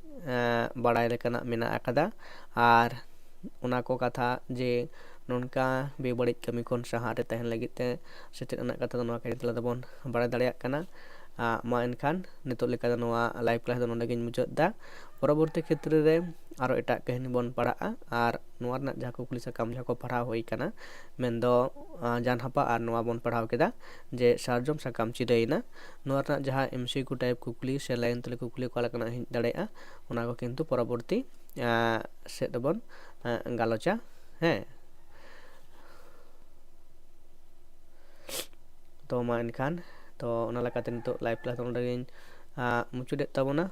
ᱵᱟᱲᱟᱭ ᱞᱮᱠᱟᱱᱟᱜ ᱢᱮᱱᱟᱜ ᱟᱠᱟᱫᱟ᱾ ᱟᱨ ᱚᱱᱟ ᱠᱚ ᱠᱟᱛᱷᱟ ᱡᱮ ᱱᱚᱝᱠᱟ ᱵᱮᱵᱟᱹᱲᱤᱡ ᱠᱟᱹᱢᱤ ᱠᱷᱚᱱ ᱥᱟᱦᱟ ᱨᱮ ᱛᱟᱦᱮᱱ ᱞᱟᱹᱜᱤᱫ ᱛᱮ ᱥᱮᱪᱮᱫ ᱨᱮᱱᱟᱜ ᱠᱟᱛᱷᱟ ᱫᱚ ᱱᱚᱣᱟ ᱠᱟᱹᱦᱱᱤ ᱛᱟᱞᱟ ᱛᱮᱵᱚᱱ ᱵᱟᱲᱟᱭ ᱫᱟᱲᱮᱭᱟᱜ ᱠᱟᱱᱟ᱾ ᱢᱟ ᱮᱱᱠᱷᱟᱱ ᱱᱤᱛᱚᱜ ᱞᱮᱠᱟ ᱫᱚ ᱱᱚᱣᱟ live class ᱫᱚ ᱱᱚᱸᱰᱮ ᱜᱤᱧ ᱢᱩᱪᱟᱹᱫ ᱮᱫᱟ᱾ ᱯᱚᱨᱚᱵᱚᱨᱛᱤ ᱠᱷᱮᱛᱨᱮ ᱨᱮ ᱟᱨᱚ ᱮᱴᱟᱜ ᱠᱟᱹᱦᱱᱤ ᱵᱚᱱ ᱯᱟᱲᱦᱟᱜᱼᱟ᱾ ᱟᱨ ᱱᱚᱣᱟ ᱨᱮᱱᱟᱜ ᱡᱟᱦᱟᱸ ᱠᱩᱠᱞᱤ ᱥᱟᱠᱟᱢ ᱡᱟᱦᱟᱸ ᱠᱚ ᱯᱟᱲᱦᱟᱣ ᱦᱩᱭ ᱠᱟᱱᱟ, ᱢᱮᱱᱫᱚ ᱡᱟᱱᱦᱟᱯᱟ, ᱟᱨ ᱱᱚᱣᱟ ᱵᱚᱱ ᱯᱟᱲᱦᱟᱣ ᱠᱮᱫᱟ ᱡᱮ ᱥᱟᱨᱡᱚᱢ ᱥᱟᱠᱟᱢ ᱪᱤᱨᱟᱹᱭᱮᱱᱟ᱾ ᱱᱚᱣᱟ ᱨᱮᱱᱟᱜ ᱡᱟᱦᱟᱸ MCQ type ᱠᱩᱠᱞᱤ ᱥᱮ line ᱛᱩᱞᱤ ᱠᱩᱠᱞᱤ ᱚᱠᱟ ᱞᱮᱠᱟᱱᱟᱜ ᱦᱮᱡ ᱫᱟᱲᱮᱭᱟᱜᱼᱟ, ᱚᱱᱟ ᱠᱚ ᱠᱤᱱᱛᱩ ᱯᱚᱨᱚᱵᱚᱨᱛᱤ ᱥᱮᱫ ᱨᱮᱵᱚᱱ ᱜᱟᱞᱚᱪᱟ᱾ ᱦᱮᱸ, ᱛᱚ ᱢᱟ ᱮᱱᱠᱷᱟᱱ, ᱛᱚ ᱚᱱᱟ ᱞᱮᱠᱟᱛᱮ ᱱᱤᱛᱚᱜ live class ᱱᱚᱸᱰᱮ ᱜᱤᱧ ᱢᱩᱪᱟᱹᱫᱮᱫ ᱛᱟᱵᱚᱱᱟ᱾